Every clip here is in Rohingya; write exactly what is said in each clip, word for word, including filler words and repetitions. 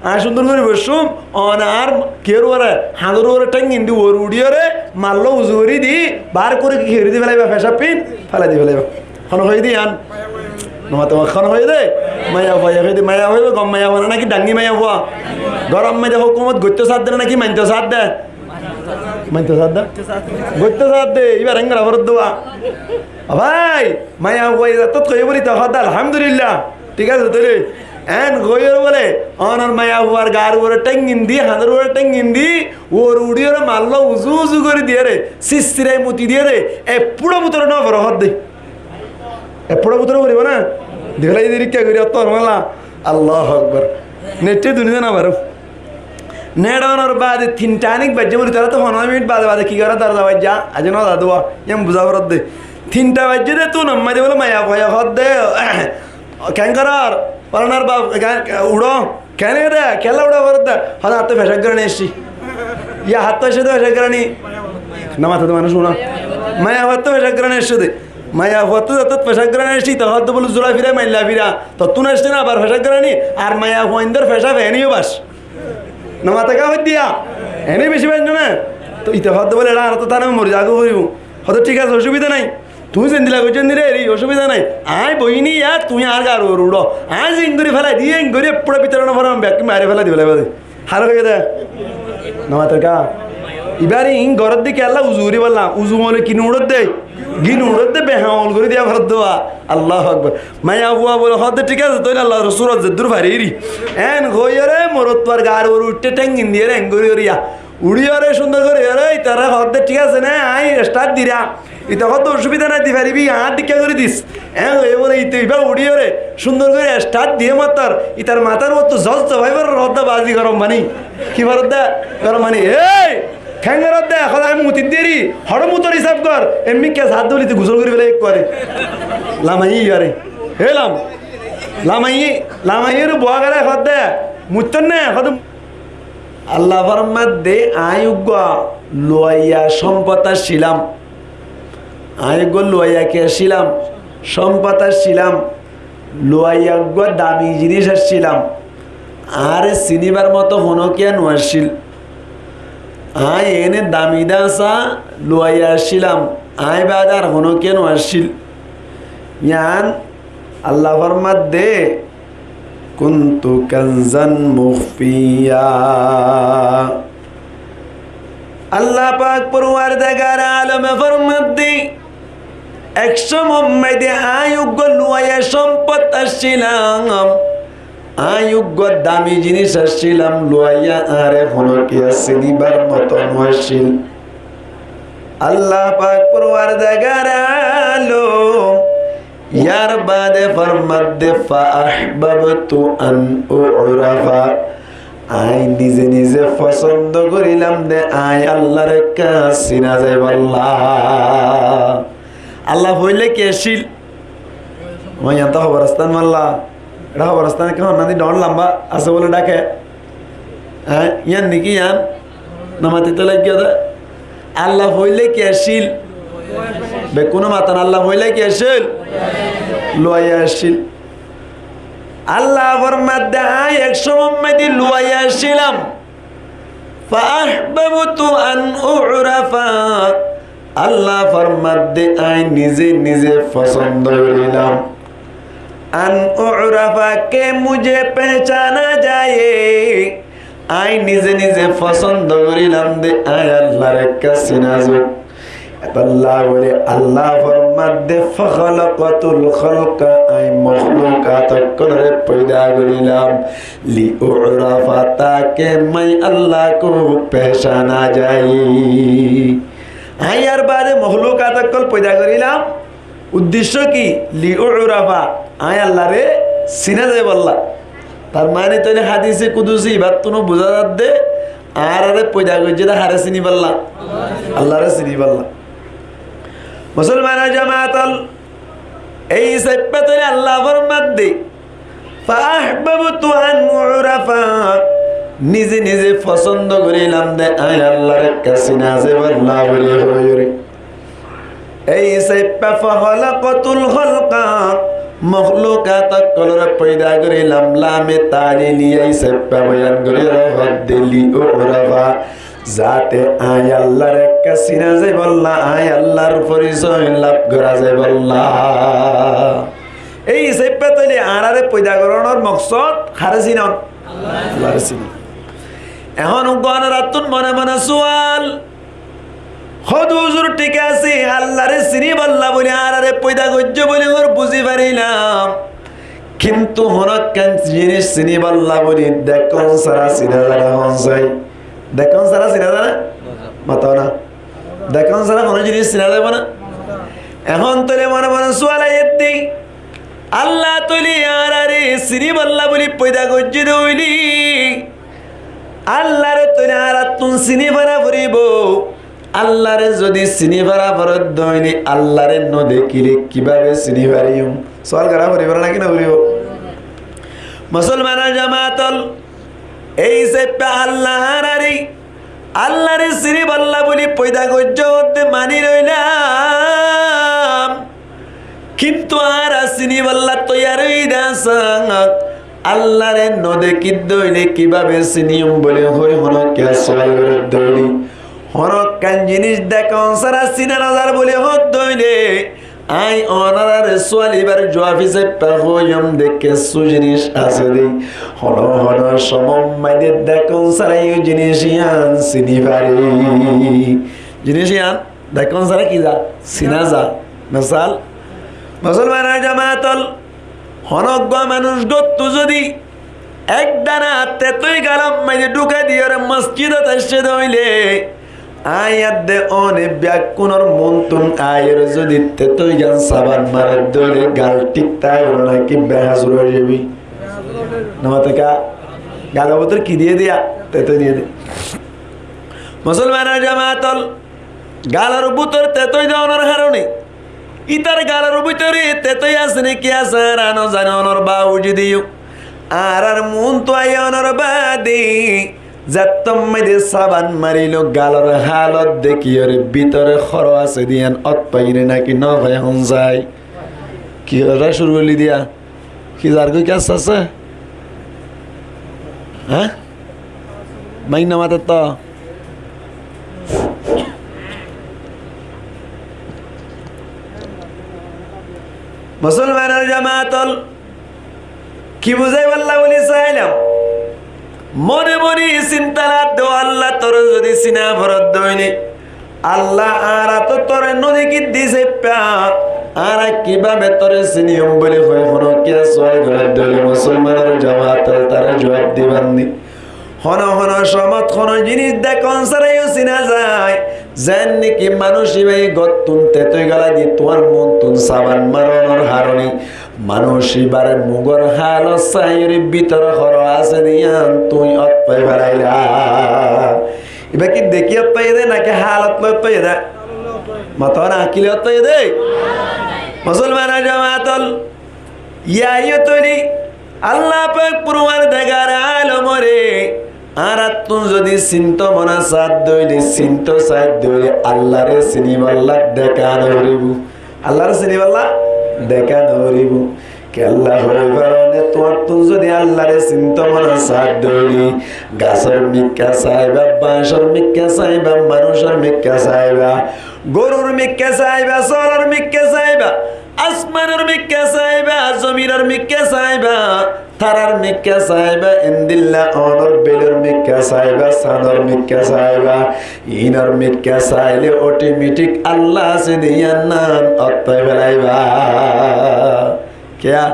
Aññí cúndor gorí boiccúm, one añár kiyór uore, hañdor uore théngin di uore uçíyore, malló uzu gorí di, bar gorí ki gorí di félaiba, fecáb fín félai di félaiba. Hone hoiyé dé yián? Nomato hone hoiyé dé? Maiyafua ye hoiyé dé, maiyafua íba gom maiyafua náki dangí maiyafua? Góror maze hókumot goittó saádde náki mainto saádde? Mainto saádde? Goittó saádde, íbar engora foredde wa. Ó bái, maiyafua ye zattót hoiyé bóli ite hoódde alhamdulillah. Thík asé, tóile eén hoiyóre bóle, onor maiyafuar gaar uore théngin di, hañdor uore théngin di, uore uçíyore malló uzu uzu gorí diyére, sissirai muti diyére, ek fúça bútore no foré hoódde. Ek fúça bútore foribó ná? Di félai di rikká gorí ottór malla. Allahu Akbar. Neiṭṭé duniyat no faró. Neçonor baade tinta anik baijjé bóli, tará to fondoro minit baade baade ki goré, dorza baijjé, aijjó no za dé wa, yián buzá foredde. Tinta baijjé dé, tún ammá de bóle maiyafuaye hoódde, keén gorár, folanar baf, ke-, ke-, uçó, keén dé, kiyólla uçá foredde, hoódde añáttu fecáb goráni aiccí. Yá, añáttu aiccí dé fecáb goráni. Nomato dé manúic cúno. Maiyafuattú fecáb goráni aiccí dé. Maiyafuattú zattót fecáb goráni aiccí, ite hoódde bóle zura fira, mailla fira. Tottún aiccí ná abar fecáb goráni, ar maiyafuaindór fecáb eéne yó bac. Nomato ká hoódde yá? Eéne beci bac no né? Toh ite hoódde bóle, eçé añára to tánam mori zagói foribó. Hoódde thík asé, ocubida nái. Tuñí zendilla goijjó endilla eri, ocubida nái. Aññí boiyí né yá, tuñí añár gaar uore uçó. Aññí zendilla félai di, endilla gorí ek fúça bútore no foré, bekkún maári félai di félaiba dé. Hára hoiyé dé? Nomato ká? Ibáre iín gorédde kiyólla? Uzu goríbolla. Uzu óile ki no uçédde? Gín uçédde, behamol gorí diya foredde wa. Allahu Akbar. Maiyafua bóle hoódde thík asé, tóile Allar Rosul zeddúr fari eri. Eén hoiyóre morotfuar gaar uore uiththé théngin diyére eén gorí gorí yá. Uçíyore cúndor gorí yóre, itará hoódde thík asé né, aññí estát diram. Ite hoódde ocubida nái, di faribí, añár dhikká gorí dis. Eén hoiyé bóle ite ibá uçíyore cúndor gorí estát diyé mattor, itar matár uottú zos zofai forer hoódde bazi gorom faní. Ki foredde? Gorom faní. Éi! Keén goródde? Hoódde aññí mutit deri, hoçé mutor hísab gor, emmikká saádde bóli ite gusól gorí félai ekkuare. Lamaiyé ibáre. Hé lam-, lamaiyé, lamaiyóre buá gele hoódde, muittór né? Hoódde Allah formadde, aññí uggúa luwaiya cómpot accílam. Aññí uggúa luwaiya ki accílam? Cómpot accílam. Luwaiya uggúa dami jiníc accílam. Añáre siníbar moto honókiya no accíl. Aññí eéne dami dasa luwaiya accílam. Aññí baade ar honókiya no accíl. Yián Allah formadde, كنت كنزا مخفيا. Allah pak Porwardegare alome formadde, ek cómot maze aññí uggúa luwaiya cómpot accílam, aññí uggúa dami jiníc accílam, luwaiya añáre honókiya siníbar moto no accíl. Allah pak Porwardegare alom yar baade formadde, فأحببت أن أعرف. Aññí nize nize fosóndo gorílam de, aññí Allar ekká siná zaibólla. Allah foóila ki accíl? Aññí yián to hoborostán malla. Eçé hoborostán ekká honnán di dhoóñr lamba asé bóle dháke. Há, yián niki yián? Nomatito laiggé dé. Allah foóila ki accíl? Bekkúne maton, Allah foóila ki accíl? Luwaiya accíl. Allah formadde, aññí ek cómot maze luwaiya accílam. فأحببت أن أعرف. Allah formadde, aññí nize nize fosóndo gorílam. أن أعرف, کہ مجھے پہچانا جائے. Aññí nize nize fosóndo gorílam de, aññí Allar ekká siná zouk. Etolla bóli Allah formadde, فخلقت الخلق, aññí mohlukat ókkolore foida gorílam, لأعرف, táke mai Allah ko pehcana jai. Aññí yar baade mohlukat ókkol foida gorílam, uddecco ki? لأعرف, aññí Allare siná zaibólla. Tar mani tóile hadise kudusi ibáttunó buzá zadde, añárare foida goijjé de hare siníbolla? Allare siníbolla. Musolmanor jamaat ol, ei hísafe tóile Allah formadde, فأحببت أن أعرف, nize nize fosóndo gorílam de, aññí Allare ekká siná zaibólla bóli hoiyóre. Ei hísafe فخلقت الخلق, Mahlukát ókkolore foida gorílam, lame taliliya, hísafe boyan gorí hoódde li u'rafa, zate añí Allar ekká sina zaibolla, añí Allar forisoi laf gora zaibolla. Ei hísafe tóile añáráre foida gorónor moksód haré sinon? Allaré sinon. Ehón uggwá onorattún mone mone sual, hóde huzur, thík asé, Allaré siníbolla buli añáráre foida goijjó buli hoór buzí farílam, kintu honókkan jiníc siníbolla buli dekón sára sina zá né? Hon sai, dekón sára sina zá né? Mató na. Dekón sára honó jiníc sina zaibo na. Ehón tóile mone mone sual aiyédde, Allah tóile añáráre siníbolla buli foida goijjé dé óile, Allaré tóile añáráttun siní fara foribó. Allaré zodi siní fara foredde óile, Allaré no dekíle kibábe siní fariyum? Sual gorá foribó né náki no foribó? Musolmanor jamaat ól, ei hísafe Allah añáráre, Allaré siníbolla buli foida goijjó hoódde mani loilam. Kintu añára siníbolla toiyar ói dé asé, Allaré no dekídde óile kibábe siníyum buli hoi honókkiye sual goredde óile, honókkan jiníc dekón sára sina no zar buli hoódde óile, añí onoráre sual ibár juab hísafe hoiyum de kessú jiníc asé dé, honó honó somot maze dekón sára yó jiníc yían siní fare. Jiníc yían dekón sára ki zá? Sina zá. Mesal, musolmanor jamaat ól, honó uggwá manúic góttu zodi ek dana tetoi galor maze dhúkai diyóre mosjidot aiccé dé óile, añí edde one beggúnor muúntun aiyóre zodi tetoi gán saban maredde óile gal thík táibo náki beházur ói zaibói? No mato ká? Galor bútore ki diyé dé? Tetoi diyé dé. Musolmanor jamaat ól, galor bútore tetoi dónor haróne, ítar galor bútore tetoi asé né ki asé añára no zani, onor baujudiyó añárar muúntu aiyé onor baade zettót maze saban mariló, galor hálot dekíyóre bútore hóró asé dé yían ót faiyé né náki no faiyé? Hon sai, ki gorá cúru goillí dé? Ki zargói ki asé asé? Há? Main no mato to. Musolmanor jamaat ól, ki buzáibolla buli sailam, mone mone sinta ladde, Allah tore zodi sina foredde óile, Allah añára to tore no dekí dé hísafe añára kibábe tore siníyum buli hoi honókkiye sual goredde óile, musolmanor jamaat ól, tare juab diban ni? Honó honó somot honó jiníc dekón sára yó sina zá. Zeén náki manúic ibáye góttun tetoi gala di tuáñr muúntun saban maronor haróne manúic ibár mugor hálot saiyóre bútore hóró asé dé yían tuñí ót fai felailá. Ibá ki dekí ót faiyé dé náki hálot loi ót faiyé dé? Mato na, ki loi ót faiyé dé? Musolmanor jamaat ól, yían yó tóile Allah pak Kuran de gare alomore añárattún zodi sinto mona saádde óile, sinto saádde óile, Allaré siníbolla deká no foribó. Allaré siníbolla deká no foribó. Kiyólla hoói faróne, tuáñttún zodi Allaré sinto mona saádde óile, gasór mikká saibá, bañcór mikká saibá, manúicor mikká saibá, gorur mikká saibá, sóolor mikká saibá, asmanor mikká saibá, zominor mikká saibá, tarar mikká saibá, endilla onor belor mikká saibá, sanor mikká saibá, inor mikká saile otometik Allah asé dé yían nan ót fai felaibá. Kiyá?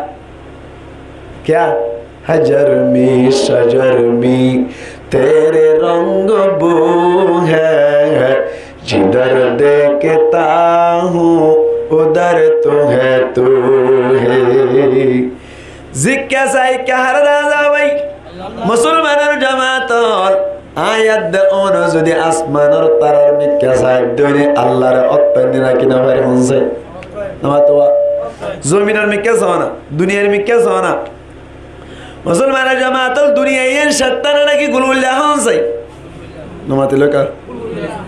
Kiyá? Hajar mein, shajar mein tere rang bo hai, jidhar dekhta hoon udhar tu hai, tu hai. Zikká sai kiyá hará dá za bái? Musolmanor jamaat ól, aññí edde óno zodi asmanor tarar mikká saádde óile Allaré ót faiyé né náki no faiyé, hon sai? No mato. Zominor mikká saó na, duniyair mikká saó na. Musolmanor jamaat ól, duniyai yían cettána náki gulgulla, hon sai? No matiló kiyá?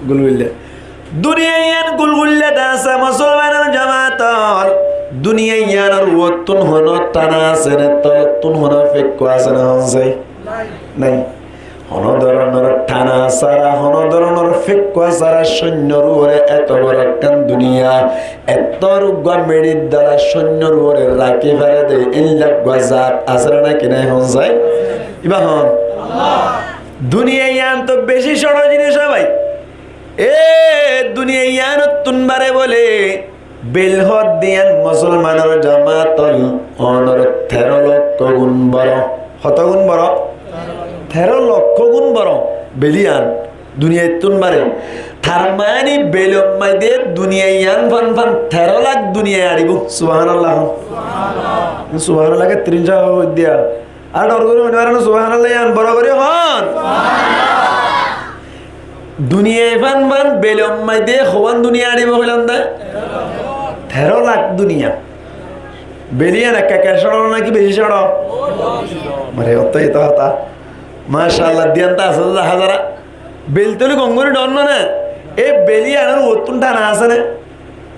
Gulgulla. Duniyai yían gulgulla de asé, musolmanor jamaat ól. Duniyai yíanor uottún honó tana asé né, tolottún honó fékkua asé né, hoón sai? Nái. Honó dóronor tana sára, honó dóronor fékkua sára sóinnor uore eto boro ekkán duniya, ettór uggúa meçir dóla sóinnor uore rakí fare dé, éilla uggúa zat asé né náki nái, hoón sai? Ibá hoón? Duniyai yían to bicí cóñço jinis, ó bái. E duniyai yíanottún bare bóle, bel hoódde yían musolmanor jamaat ól, ónor teró lokkó gún boro. Hoto gún boro? Teró lokkó gún boro. Bel yían duniyaittún bare. Tar mani bel ot maze duniyai yían fán fán teró lak duniyai añçibo. Subhanallah. Subhanallah ke tirin ca hoó diya. Ar dor gorí hoói no faro né, subhanallah, yían boro gorí hoón. Duniyai fán fán bel ot maze hoón duniyai añçibo hoilám dé? Teró lak duniya. Bel yían ekka ekka cóñço náki bicí cóñço? Mane, ottó ita hotá. Macállah, diyan tó asé dé házara. Bel tóli gom gorí dhoón mane, e bel yíanor uottún tana asé né?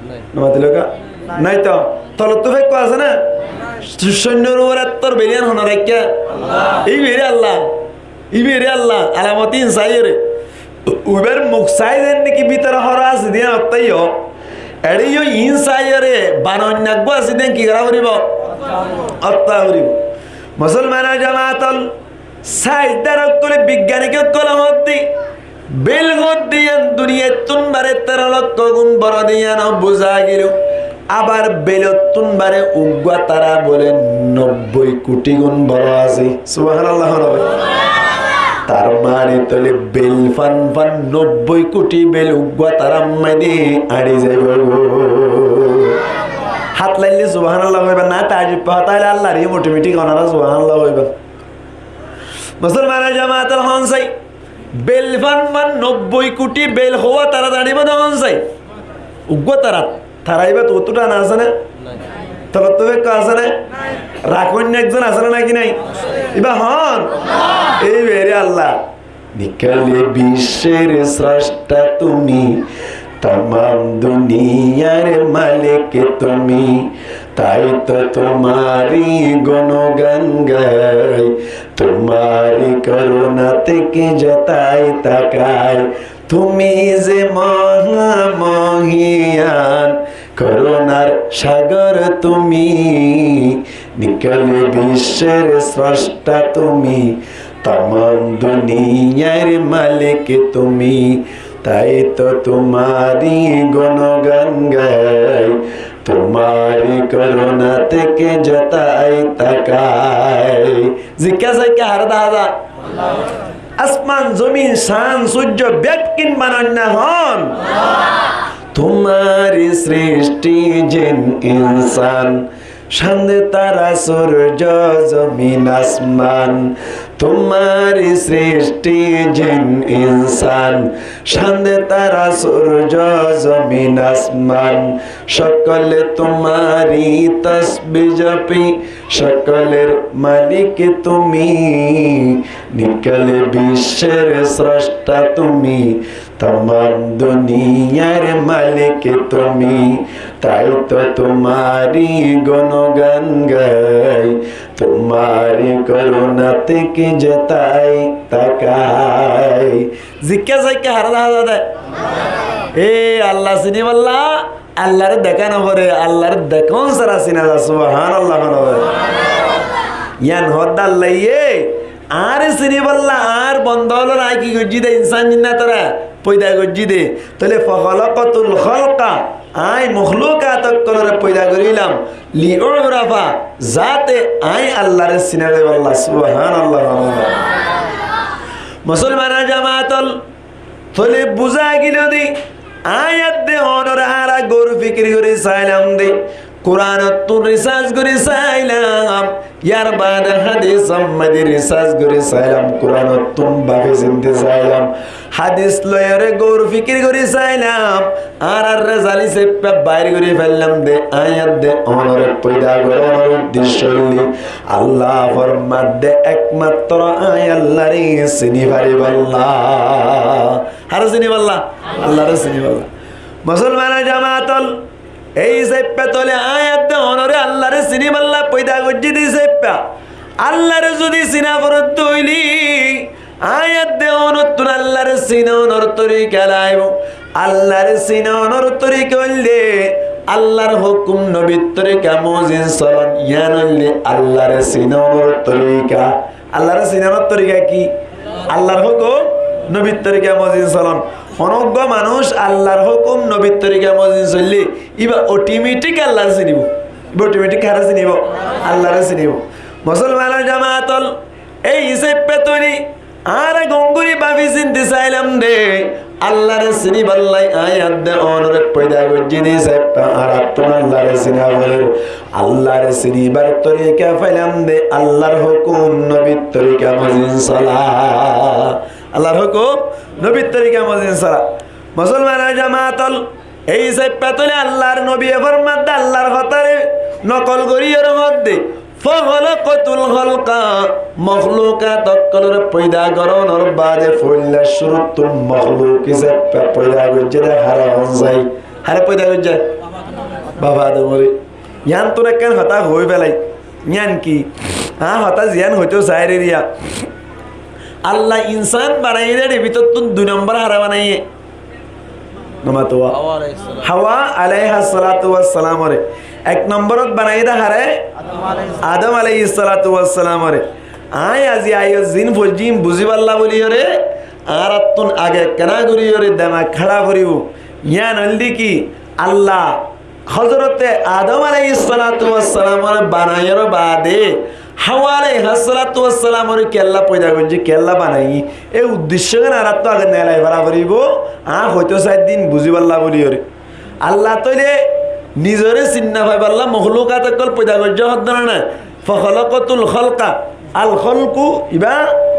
Nái. No matiló ká? Nái. Nái to. Tolottú fékkua asé né? Sóinnor uore ettór bel yían hone raikké? Allah. Íba re Allah. Íba re Allah. Alamot ín saiyóre. Uibár muk sai zen niki bútore hóró asé dé yían ottá yó. Eçé yó ín saiyóre banoinna uggúa asé dé yían ki gorá foribó? Ottá foribó. Musolmanor jamaat ól, saintistar ókkole, bigganik ókkole hoódde, bel hoódde yían duniyaittún bare teró lokkó gún boro de yían ó buzá gelo. Abar belottún bare uggúa tará bóle nobboi kuthí gún boro asé. Subhanallah hoó na bái. Tar mani tóile bel fán fán nobboi kuthí bel uggúa tará maze añçi zaibo goi. Hát laille subhanallah hoiba na, taajjub hotá óile Allar yó otometik onora subhanallah hoiba. Musolmanor jamaat ól, hoón sai, bel fán fán nobboi kuthí bel hoó tará añçibo dé, hoón sai? Uggúa tará. Tará íba uottú tana asé né? Nái. Tolottú fékkua asé né? Nái. Rakóinna ekzon asé né náki nái? Íba hoón? Íba re Allah. নিখাল বিশ্বের স্রষ্টা তুমি, তামাম দুনিয়ার মালিক তুমি, তাই তো তোমারই গুণগান গাই, তোমারই করুণা থেকে যেতাই তাকাই। তুমি যে মহামহিয়ান, করুণার সাগর তুমি, নিখাল বিশ্বের স্রষ্টা তুমি, তামাম দুনিয়ার মালিক তুমি, তাই তো তোমারই গুণগান গাই, তোমারই করুণা থেকে যেতাই তাকাই। Zikká saikká haré dahá za? Asman, zomin, cán, sóijjo, bekkín banoinna hoón? তোমারই সৃষ্টি জিন ইনসান, চাঁদ তারা সূর্য জমিন আসমান, তোমারই সৃষ্টি জিন ইনসান, চাঁদ তারা সূর্য জমিন আসমান, সকলে তোমারই তসবি জপি, সকলের মালিক তুমি, নিখাল বিশ্বের স্রষ্টা তুমি, তামাম দুনিয়ার মালিক তুমি, তাই তো তোমারই গুণগান গাই, তোমারই করুণা থেকে যেতাই তাকাই। Zikká saikká haré dahá za dé? E Allah sinibálla, Allaré deká no fore, Allaré dekón sára sina za, subhanallah hoó na bái. Yían hoódde Allaye añáre sinibálla, añár bonda ólore aññí ki goijjí dé, insán jinnátoré foida goijjí dé. Tóile فخلقت الخلق, aññí mokhlukat ókkolore foida gorílam, لأعرف, zaáte aññí Allaré sina zaibálla, subhanallah hoó na bái. Musolmanor jamaat ól, tóile buzá gelo dé, aññí edde ónore añára gour fikir gorí sailam dé, Kuranottún risarc gorí sailam, yar baade hadisor maze risarc gorí sailam, Kuranottún báfi sinti sailam, hadis loiyóre gour fikir gorí sailam, añárar rezalt hísafe bair gorí faillam dé, aññí edde ónore foida gorónor uddecco óilde Allah formadde ekmatro aññí Allaré sini faribálla. Haré sinibálla? Allaré sinibálla. Musolmanor jamaat ól, Ei sáippa tóile aññí edde onoré Allare sinibálla foida goijjí de sáippa. Allare zudi sina foredde óile, aññí edde onottún Allare sina onor torika laibo. Allare sina onor torika óilde Allar hókum, nobir torika mozin solon. Yián óilde Allare sina onor torika. Allare sina onor torika ki? Allar hókum, nobir torika mozin solon. Honó uggwá manúic Allar hókum, nobir torika mozin soille, íba otometik Allare sinibo. Íba otometik haré sinibo? Allare sinibo. Musolmanor jamaat ól, ei sáippa tóile añára gom gorí báfi sinti sailam de, Allare sinibálla aññí edde onoré foida goijjí de sáippa, añárattún Allare sina forer. Allare sinibar torika failam de, Allar hókum, nobir torika mozin sola. Allar hókum, nobir torika mozin sola. Musolmanor jamaat ól, ei sáippa tóile Allar nobiye formadde, Allar hotáre nokol gorí yóre hoódde, "فخلقت الخلق", mohlukat ókkolore foida gorónor baade foila cúruttún mohluk hísafe foida goijjé de haré hon sai? Haré foida goijjé? Baf Adamore. Yiánttun ekkán hotá hoói félai. Yián ki? Aññí hotá ziyán hoitóu sair eriya. Alla insán banaiyé de, ér bútottún dui nombor haré banaiyé? Nomatowa. Hawa alaihissalam. Hawa alaihissalatu wassalamore. Ek nomborot banaiyé de haré? Adam alaihissalam. Adam alaihissalatu wassalamore. Aññí azi aiyór zin foijjí buzíballa bóli yóre, añárattún age ekkána gorí yóre demak hára foribó. Yián óilde ki? Alla Hozorote Adam alaihissalatu wassalamore banaiyór baade Hawa alaihissalatu wassalamore kiyólla foida goijjé, kiyólla banaiyé, e uddecco gán añárattú age nelai fara foribó, aññí hoitóu sair din buzíballa bóli yóre. Alla tóile nizoré sinna faibálla mohlukat ókkol foida goijjé hoddé né? فخلقت الخلق. الخلق ibá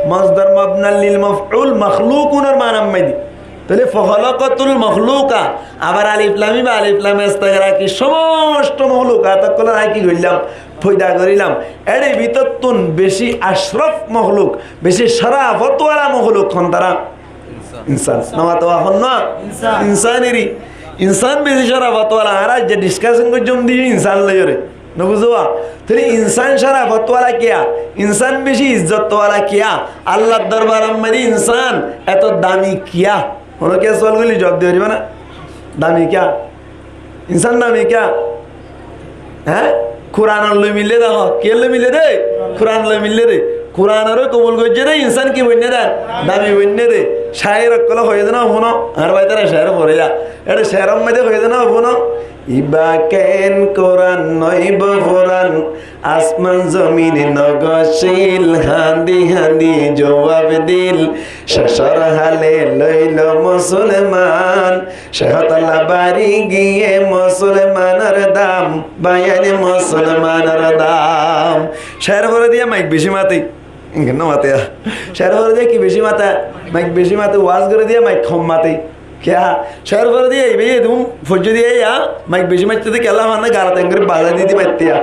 mosdar mobna lil moful, makhlukunor manar maze. Tóile فخلقت المخلوق, abar alif lam ibá alif lam istigraki, somosto mohlukat ókkolore aññí ki goillám? Foida gorílam. Ér bútottún beci acrof mohluk, beci corafot wala mohluk hon tará? Insán. Nomatowa hon na? Insán. Insán eri. Insán beci corafot wala. Añára aijja diskason goijjóm de insán loiyóre. Nobuzó? Tóile insán corafot wala kiyá? Insán beci izzot wala kiyá? Allar dorbaror maze insán eto dami kiyá? Honó kiyá sual goille juab di faribá na? Dami kiyá? Insán dami kiyá? Há? Kuranor loi mille de hoó. Kiyór loi mille de? Kuranor loi mille de. Kuranoré kobul goijjé de insán ki boinné de? Dami boinné de. Cayir ókkole hoiyé de no fúno? Añár bái tará cayir fore ya. Ére cayiror maze hoiyé de no fúno? Ibá ken Kuran noibó Furan, asman zomine nogocíl, hañdi hañdi juab dil, cecor hale loilo musolman, cehót labari giyé musolmanor dam, báiyain musolmanor dam. Cayir fore diya maik beci mate. Engán no mate ya. Cayir fore diya ki beci mate? Maik beci mate, waz gore diya maik hom mate. Kiyá? Cayir fore diya ibá edún foijjé diya ya, maik beci maitté de kiyólla fanna galat engori bazai di di maitte ya.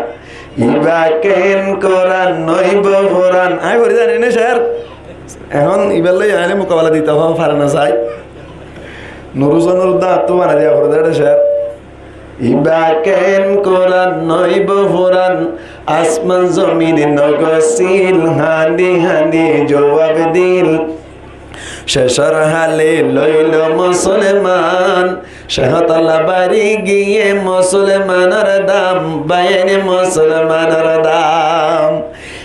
Ibá ken Kuran noibó Furan. Aññí fori zani né cayir? Ehón ibár loi aile mukabela dito fare na sai. Nuruzanor dañttú banai diya fore de cayir. Ibá ken Kuran noibó Furan, asman zomine nogocíl, hañdi hañdi juab dil. Cecor hale loilo musolman, cehót labari giyé musolmanor dam, báiyain musolmanor dam.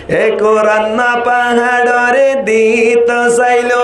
E Kuran na fañsarore dito sailo,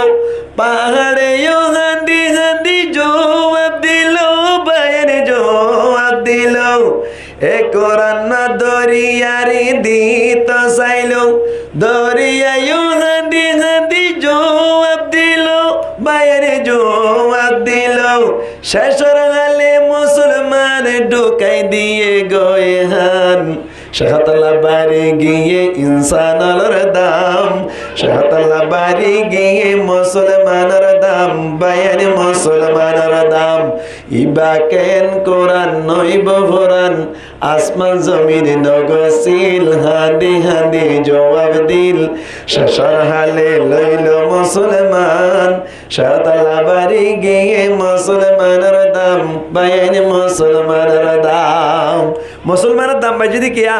fañsare yó hañdi hañdi juab dilo, báiyain juab dilo. E Kuran na doriyare dito sailo, doriya yó hañdi hañdi juab dilo, báiyain juab dilo. Cecor hale musolmane dhukai diye goi han. Cehót labari giyé insán ólor dam, Cótalla bari giyé musolmanor dam, báiyain musolmanor dam. Ibá ken Kuran noóibo Furan, asman zomin nogosíl, hañdi hañdi zuwab dil. Cécor hále loilo musolman, cótalla bari giyé musolmanor dam, báiyain musolmanor dam. Musolmanor dam baijjé dé kiyá?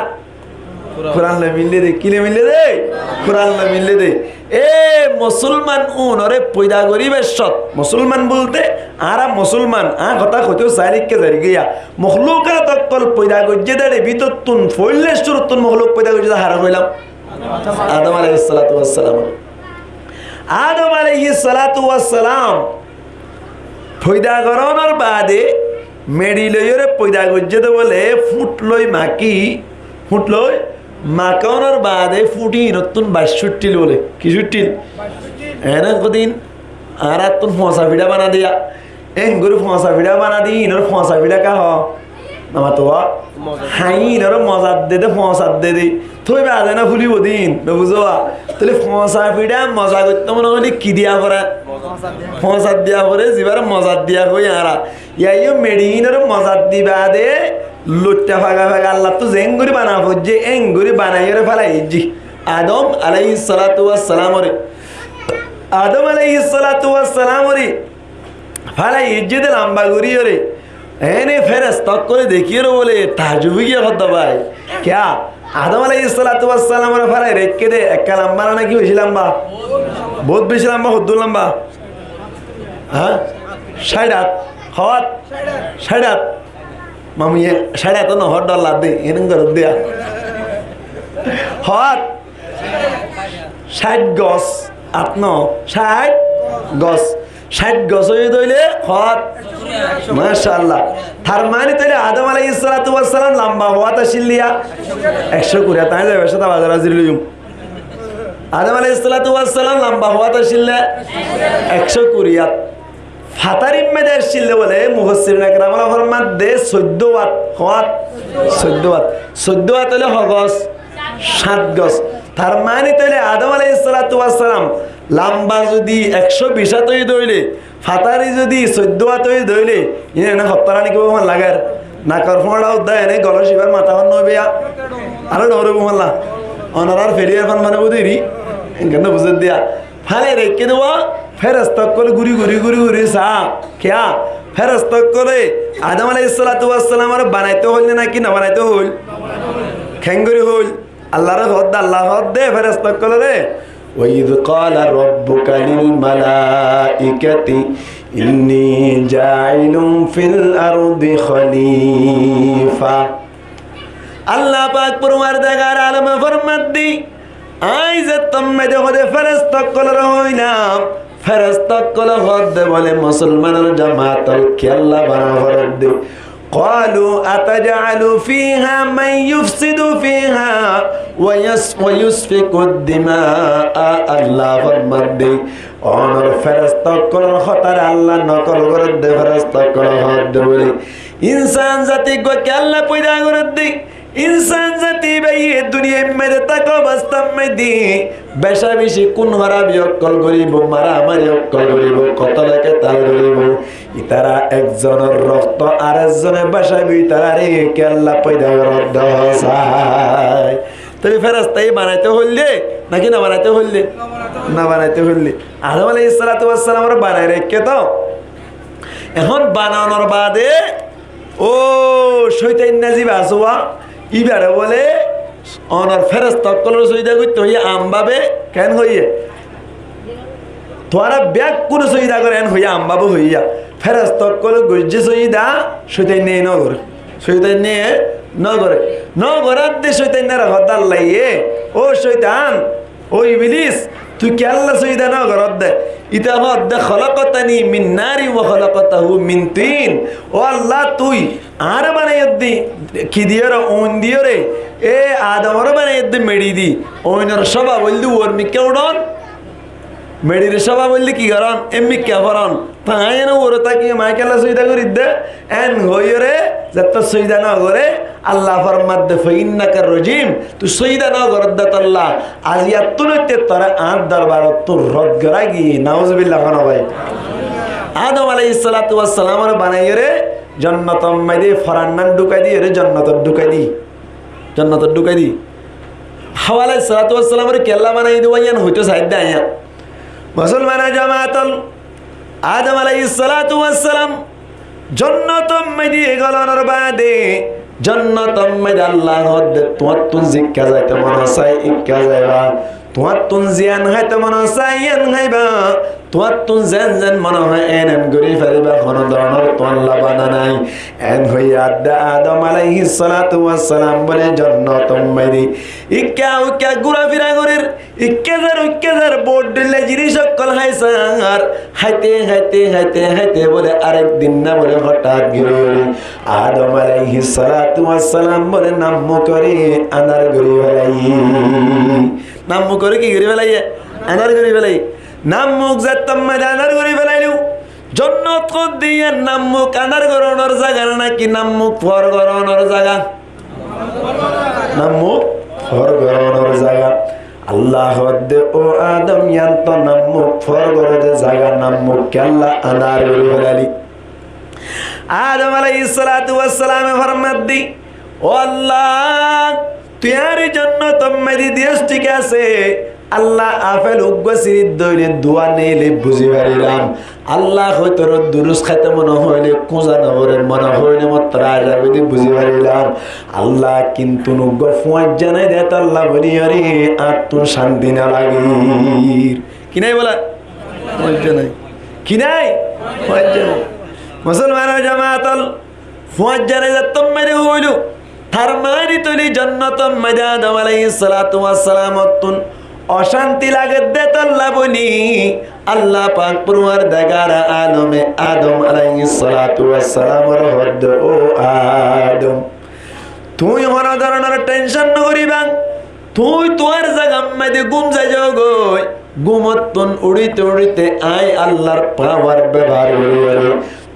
Kuran loi mille dé, ki loi mille dé? Kuran loi mille dé. E musolman unore foida goríbar cót, musolman bolte añára musolman, añár hotá hoitóu sailé ikká zari giyá. Moklukot ókkol foida goijjé dé, bútottún foóila cúruttún mokluk foida goijjé dé haré hoilam? Adam aláihis salatu wassalam. Adam aláihis salatu wassalam foida gorónor baade meçi loiyóre foida goijjé dé bóle, fúñth loi maki, fúñth loi makónor baade fúñthi inottún baic cútthil bóle. Ki cútthil? Ene hodin añárattún foñsa fiçá bana diya. Engorí foñsa fiçá bana di, inor foñsa fiçá ká hoó? Namato hoó? Mozat. Hañi inor mozat de de, foñsa de de. Tói baade na fúlibo din, nobuzó? Tóile foñsa fiçá moza goittó mone hoilé ki diya fore? Mozat. Foñsa diya fore, zibáre mozat diya hoói añára. Yá yó meçi inor mozat di baade loitta faga faga Allattú zeéngorí bana foijjé, éngorí banaiyóre félai aijjí. Adam aláihis salatu wassalamore. Adam aláihis salatu wassalamore félai aijjé dé lamba goríyore. Ene feresta ókkole dekíyore bóle taajjub ói giyé, hoódde bái, kiyá? Adam aláihis salatu wassalamore félai raikké dé ekká lamba na náki beci lamba? Bout beci lamba. Hoddúr lamba? Há? Cáith át. Hoó át? Cáith át. Mamuye cáith át no hoó, dhor ladde, ene goródde. Hoó át? Cáith gos, át no, cáith gos. Cáith gos óiye dé óile hoó át? Macállah. Tar mani tóile Adam aláihis salatu wassalam lamba hoó át accíl dé? Ekcó kuri át. Añí zaibar cáte bazar házir loiyum. Adam aláihis salatu wassalam lamba hoó át accíl dé? Ekcó kuri át. Fatárir maze accíl dé bóle, mufassirine keramore formadde soiddó át, hoó át? Soiddó át. Soiddó át óile ho gos? Cáith gos. Tar mani tóile Adam aláihis salatu wassalam lamba zodi ekcó bic át óiye dé óile, fatári zodi soiddó át óiye dé óile, iín ene hottára niki bóman lager? Nakor fóñra uddá ene, golor cíbar matá hon no biya. Aró dhoóñr bóman la. Onorár feriyar fán mane budi ri. Engán no buzér diya. Félai raikké dé, feresta ókkole gúri gúri gúri gúri saá. Kiyá? Feresta ókkole Adam aláihis salatu wassalamore banaitó hoil né náki no banaitó hoil? Keéngorí hoil? Allaré hoódde, Allah hoódde feresta ókkolore, "Wa idh qala rabbuka lil malaikati inni jaa'ilun fil ardi khalifa." Allah pak Porwardigare alome formadde, añí zettó maze hoóde feresta ókkolore hoóilam, feresta ókkole hoódde bóle, musolmanor jamaat ókkol kiyólla bana foredde? Qalu ataj'alu fiha man yufsidu fiha wa yas-, wa yasfikuddimaa. Allah formadde, onor feresta ókkolor hotáre Allah nokol goredde, feresta ókkole hoódde bóle, insán zati gua kiyólla foida goredde? Insán zati bái e duniyair maze táka obostár maze beca beci kún horabi ókkol goribo, maramari ókkol goribo, kotole ketal goribo. Itará ekzonor rokto arekzone becaibo, itarare kiyólla foida goredde hoó sai? Tóile ferestaye banaité hoilde náki no banaité hoilde? No banaité hoilde. Adam aláihis salatu wassalamore banai raikké to. Ehón bananor baade ó cóitanna ziba asé, íbare bóle onor feresta ókkolore sóida goitté hoiyé aambábe. Keén hoiyé? Tuáñra beggúne sóida goró, eén hoiyé aambábe hoiyé. Feresta ókkole goijjé sóida, cóitannaye nógoré. Cóitannaye nógoré. Nógoré de cóitannare hoó de Allaye, ó cóitan, ó Iblis, tui kiyólla sóida nógoródde? Íte hoódde, "Khalaqtani min narin wa khalaqtahu min tin." Ó Allah, tui añáre banaiyódde ki diyóre? Ooin diyóre. E Adamore banaiyódde meçi di. Ooinor cóbab óilde uormikká uçón, meçir cóbab óilde ki gorón? Emmikká forón. Te aññí ene uore táki, aññí kiyólla sóida gorídde? Eén hoiyóre, zettó sóida nógoré, Allah formadde, "Fa innaka rajim", tui sóida no goródde tolla, aijjattún óite toré añár dorbarottún rod gorá giyé. Nauzubillah, hono bái. Adom alaihissalatu wassalamore banaiyóre jonnotor maze forannan dhukái diyóre jonnotot dhukái di. Jonnotot dhukái di. Hawa alaihissalatu wassalamore kiyólla banaiyé de, yián hoitó saidde aññá. Musolmanor jamaat ol, Adom alaihissalatu wassalam jonnotor maze golonor baade, jonnotor maze Allah hoódde, "Tuáñttún zikká zaito mone sai, ikká zaiba. Tuáñttún ziyán háito mone sai, iyán háiba. Tuáñttún zen zen mone hoó, en en gorí fariba, hono doronor tuáñlla bana nai." En hoiyé adde Adom alaihissalatu wassalam bóle jonnotor maze ikká uikká gúrafira gorér. Ikká zar, uikká zar, bout dhoilla jinis ókkol hái sar. Háite, háite, háite, háite bóle arek din na bóle hotát gorí Adom alaihissalatu wassalam bóle nammukore anar gorí felaiyé. Nammukore ki gorí felaiyé? Anar gorí felaiyé. Nammuk zettót maze anar gorí felaiyé. Jonnot hoódde yián nammuk anar gorónor zaga naki nammuk for gorónor zaga? Nammuk for gorónor zaga. Allah hoódde, "Ó Adom, yián to nammuk for goróde zaga, nammuk kiyólla anar gorí felaili?" Adom alaihissalatu wassalame formadde, "Ó Allah, tui añáre jonnotor maze diyós, thík asé. Allah, afel uggúa sirit dóile duwa neile buzí farilam. Allah hoitoré durus háito mone hoile kúza no goré, mone hoile mottor aza gorí buzí farilam. Allah, kintu uggúa fuañijja nai de tolla bóli yóre añáttun cánti no lagér." Ki nai bóla? Fuañijja nai. Ki nai? Fuañijja nai. Musolmanor jamaat ol, fuañijja nai zettót maze hoóilo, tar maáni tóile jonnotor maze Adom alaihissalatu wassalamottún ocánti lagedde tolla bóli Allah pak forwardigare alome Adom alaihissalatu wassalamore hoódde, "Ó Adom, tui hono doronor thenshon no goriba. Tui tuáñr zagar maze gúm zai zogói. Gúmottún uçíte uçíte aññí Allar pawar bebohár gorí gorí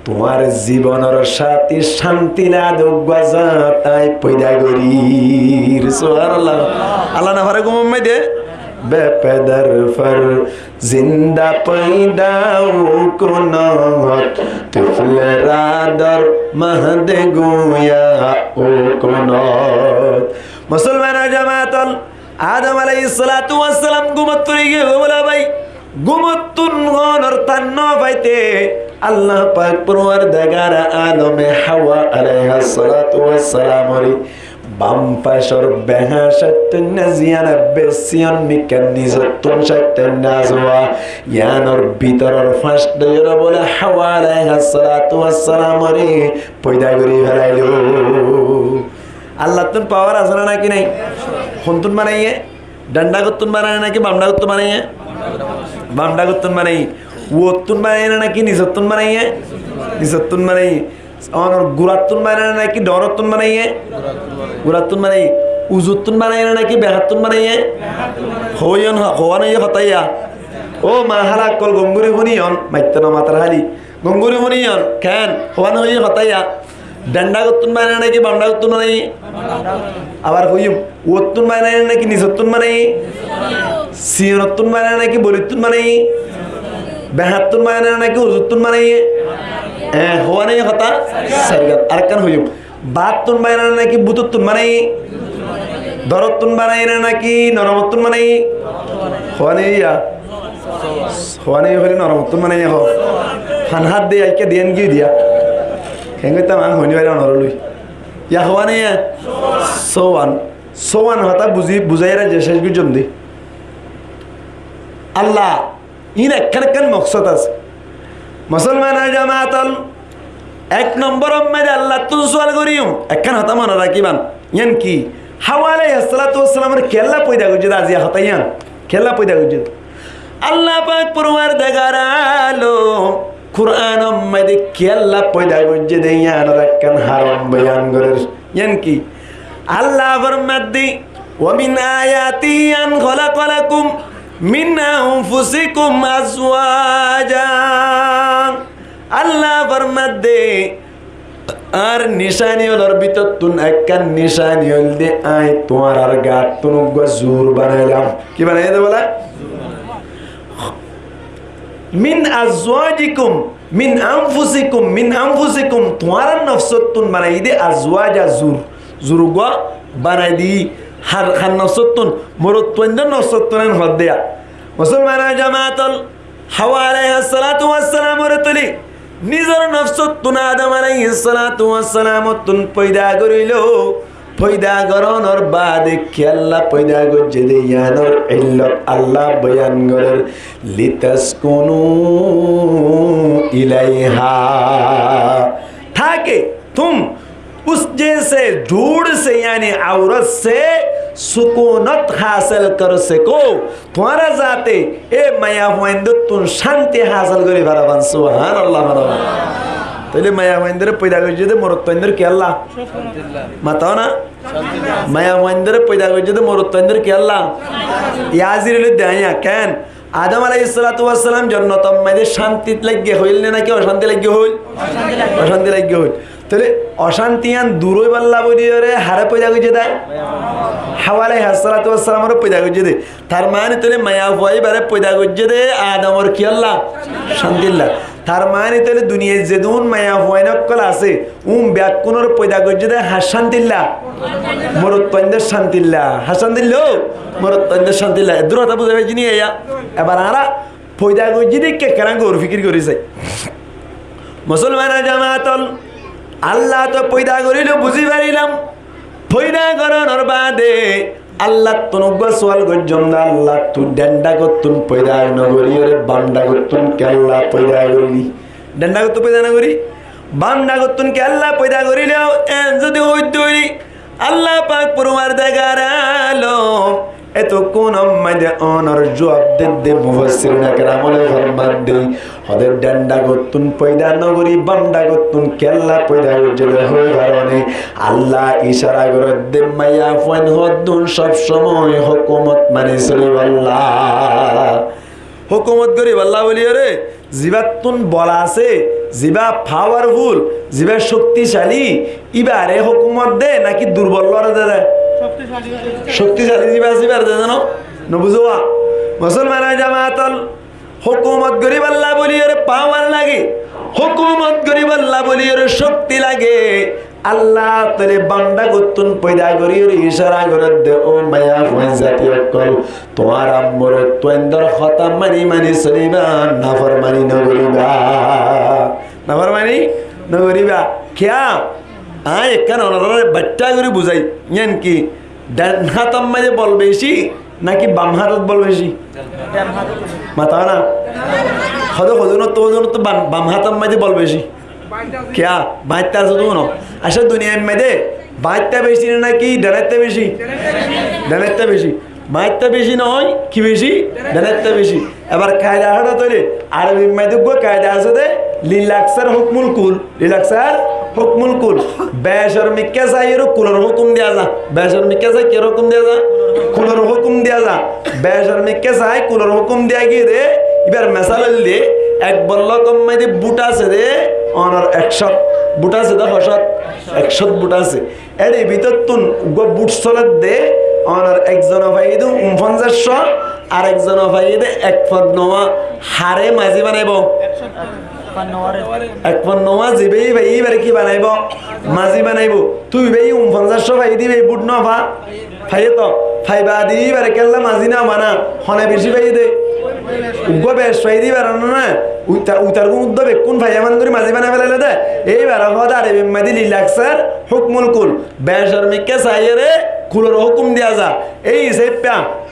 tuáñr zibonor sáti cánti lagedde uggúa zat aññí foida gorír." Subhanallah. Allah no fare gúmor maze. Bepedar farzinda foida ó kunót, tifle ra dor mah de goya ó kunót. Musolmanor jamaat ol, Adom alaihissalatu wassalam gúmottún uçí giyé, bóla bái, gúmottún honor tan no faite, Allah pak forwardigare alome Hawa alaihissalatu wassalamore bam facor beha cáittanna ziyán ebbe siyon mikká nizottún cáittanna zuwa, yíanor bútoror fañs dóiyore bóle Hawa alaihissalatu wassalamore foida gorí felailo. Allattún pawar asé né náki nái? Hontún banaiyé? Dhandhagottún banaiyé né náki bamdhagottún banaiyé? Bamdhagottún banaiyé. Uottún banaiyé né náki nisottún banaiyé? Nisottún banaiyé. Onor gurattún banaiyé né náki dhoñrottún banaiyé? Gurattún banaiyé. Uzuttún banaiyé né náki behattún banaiyé? Hoóiyon, hoówan óiye hotá yá. Ó ma hála ókkol gom gorí fúniyon, maittó no matar háli. Gom gorí fúniyon, ken? Hoówan óiye hotá yá. Dhandhagottún banaiyé né náki bamdhagottún banaiyé? Abar hoiyum, uottún banaiyé né náki nisottún banaiyé? Siyonottún banaiyé né náki bolittún banaiyé? Behattún banaiyé né náki uzuttún banaiyé? Eé, hoówan óiye hotá? Sairgan. Arekkán hoiyum. Baattún banaiyé né náki bútottún banaiyé? Dhoñrottún banaiyé né náki noromottún banaiyé? Hoówan óiye yá? Hoówan óiye hoilé noromottún banaiyé hoó. Fan hát de, aijja diyan giyé diya. Keén goittám, aññí hoói no farir onoré loi. Yá hoówan óiye? Sówan. Sówan hotá buzí, buzáiyore ze céc goijjóm de. Allah Iín ekkán ekkán moksód asé. Musolmanor jamaat ol, ek nombor or maze Allattún sual goríyum, ekkán hotá mone rakíban. Yían ki? Hawa alaihissalatu wassalamore kiyólla foida goijjé de, aijja hotá yían. Kiyólla foida goijjé de? Allah pak forwardigare alom Kuranor maze kiyólla foida goijjé de, yíanor ekkán haron boyan gorér. Yían ki? Allah formadde, "Wa min ayatihi an khalaqa lakum min anfusikum azwaja." Allah formadde, Añár nicáni ólor bútottún ekkán nicáni óilde aññí tuáñrár gattún uggúa zur banailám. Ki banaiyé dé bóla? Min azwajikum, min anfusikum, min anfusikum, tuáñrár nofsóttun banaiyí dé azwaja zur. Zur uggúa banaiyí dé hár, hár nofsóttun, morotfuaindór nofsóttun en hoódde. Musolmanor jamaat ól, Hawa alaihissalatu wassalamoré tuli nizor nofsóttun Adam alaihissalatu wassalamottún foida gorílo. Foida gorónor baade kiyólla foida goijjé dé yíanor illot Allah boyan gorér, litaskunu ilaiha. Take tum us jese jhud se, yáni aurot se sukunot hásil kor seko. Tuáñra zate e maiyafuaindóttun cánti hásil gorí faro fán, subhánallah faro fán. Tóile maiyafuaindóre foida goijjé dé morotfuaindór kiyólla? Mató na? Maiyafuaindóre foida goijjé dé morotfuaindór kiyólla? Yá ziri loi de aññí ken? Adam alaihissalatu wassalam jonnotor maze cánti laiggé hoil né náki ocánti laiggé hoil? Ocánti laiggé hoil. Tóile ocánti yían dur óibolla bóliyoré haré foida goijjé dé? Hawa alaihissalatu wassalamoré foida goijjé dé. Tar mani tóile maiyafua íbaré foida goijjé dé Adamor kiyólla? Cántilla. Tar mani tóile duniyait zedún maiyafuain ókkol asé, um bekkúnoré foida goijjé dé hár cántilla? Morotfuaindór cántilla. Hár cántilla? Ó, morotfuaindór cántilla. Eddúr hotá buzá faijjí né yá? Ebar añára foida goijjí dé kekkená gour fikir gorí sai. Musolmanor jamaat ól, Allah to foida gorílo buzí farilám. Foida gorónor baade Allattún uggúa sual goijjóm dé, Allah, tui dhen dhagottún foida nogoríyoré bam dhagottún kiyólla foida goríli? Dhen dhagottún foida nogorí bam dhagottún kiyólla foida goríli? En zodi hoitó óile Allah pak forwardegar alom, etukkún maze onor juab dedde mufassirine keramore formadde, hóde dhen dhagottún foida nogorí bam dhagottún kiyólla foida goijjé dé hoi faróne. Allah icára gorédde maiyafuain hoddún sob somoi hókumot mani solibólla. Hókumot goríbolla bóliyoré zibáttún bol asé, zibá pawarful, zibá cókticali, íbaré hókumot de náki durbol lore de de? Cókticali zibá asé íbaré de de no? Nobuzó? Musolmanor jamaat ól, hókumot goríbolla bóliyoré pawar lage, hókumot goríbolla bóliyoré cókti lage. Allah tóile bam dhagottún foida goríyoré icára gorédde, ó maiyafuain zati ókkol, tuáñra morotfuaindór hotá mani mani solibá, naformani nogoríba. Naformani nogoríba. Kiyá? Aññí ekkán onoráre baiththá gorí buzái. Yían ki? Dhen hátor maze bol beci náki bam hátot bol beci? Mató na? Hóde hodúnottú, hodúnottú bam, bam hátor maze bol beci. Kiyá? Baáñitta asé dé no? Accá, duniyair maze baáñitta beci né náki dhenaitta beci? Dhenaitta beci. Baáñitta beci no, ki beci? Dhenaitta beci. Ebar kaida háçat óile, Arobir maze uggúa kaida asé dé, lil aksar hukmul kul. Lil aksar hukmul kul. Becormikká saiyóre kulor hókum diya za. Becormikká sai kiyór hókum diya za? Kulor hókum diya za. Becormikká sai kulor hókum diya giyé dé, íbar mesal óilde, ek bollókor maze bút asé dé, onor ek cót. Bút asé dé ho cót? Ek cót bút asé. Ér bútottún uggúa bút solédde, onor ekzone faiyé dé unfónzaic cót, ar ekzone faiyé dé ek fonnúa. Haré mazí banaibó? Ek fonnúa. Zibá faiyé íbaré ki banaibó? Mazí banaibó. Tui íba unfónzaic cót faiyé dé íba bút no fa? Faiyé to. Fai baade íbaré kiyólla mazí no bana? Hone beci faiyé dé? Uggúa bec faiyé dé íbaré no na? Uta-, utar gún uddúa bekkún faiya man gorí mazí banai felailé dé. Íbaré hoó dé Arobir maze lil aksar hukmul kul. Becormikká saiyóre kulor hókum diya za. Ei hísafe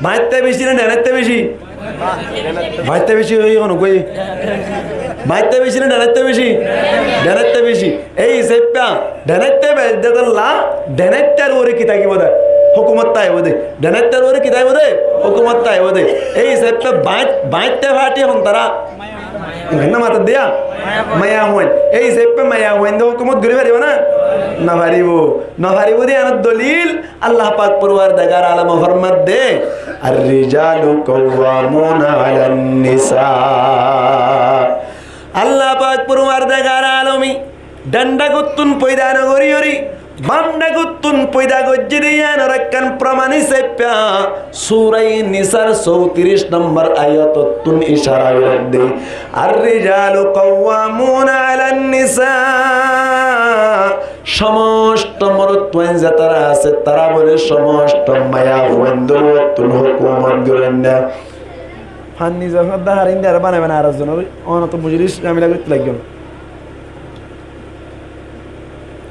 baáñitta beci né dhenaitta beci? Baáñitta beci ói hono goi. Baáñitta beci né dhenaitta beci? Dhenaitta beci. Ei hísafe dhenaitta beci dé tolla, dhenaittar uore ki tákibo dé? Hókumot táibo dé. Dhenaittar uore ki táibo dé? Hókumot táibo dé. Ei hísafe baáñit-, baáñitta fathi hontará? Enná matad diya? Maiyafuain. Ei hísafe maiyafuain dé hókumot gorí faribó na? Nofaribó. Nofaribó dé yíanor dolil Allah pak forwardegar alome formadde, ar rijalu qawwamuna alan nisa. Allah pak forwardegar alome Dhen dhákottún foida no gorí gorí, bám dhákottún foida goijjé dé yíanor ekkán proman hísafe Suraye Nisar sóutiríc nombor ayatottún icára gorér dé. الرجال قوامون على النساء. Cómosto morotfuain zetará asé, tará bóle cómosto maiyafuaindór uottún hókumot gorénna. Fanni zehóñt dahar inde aró banai banai ar ekzonor, ónottú mujlis zamela goittó laiggón.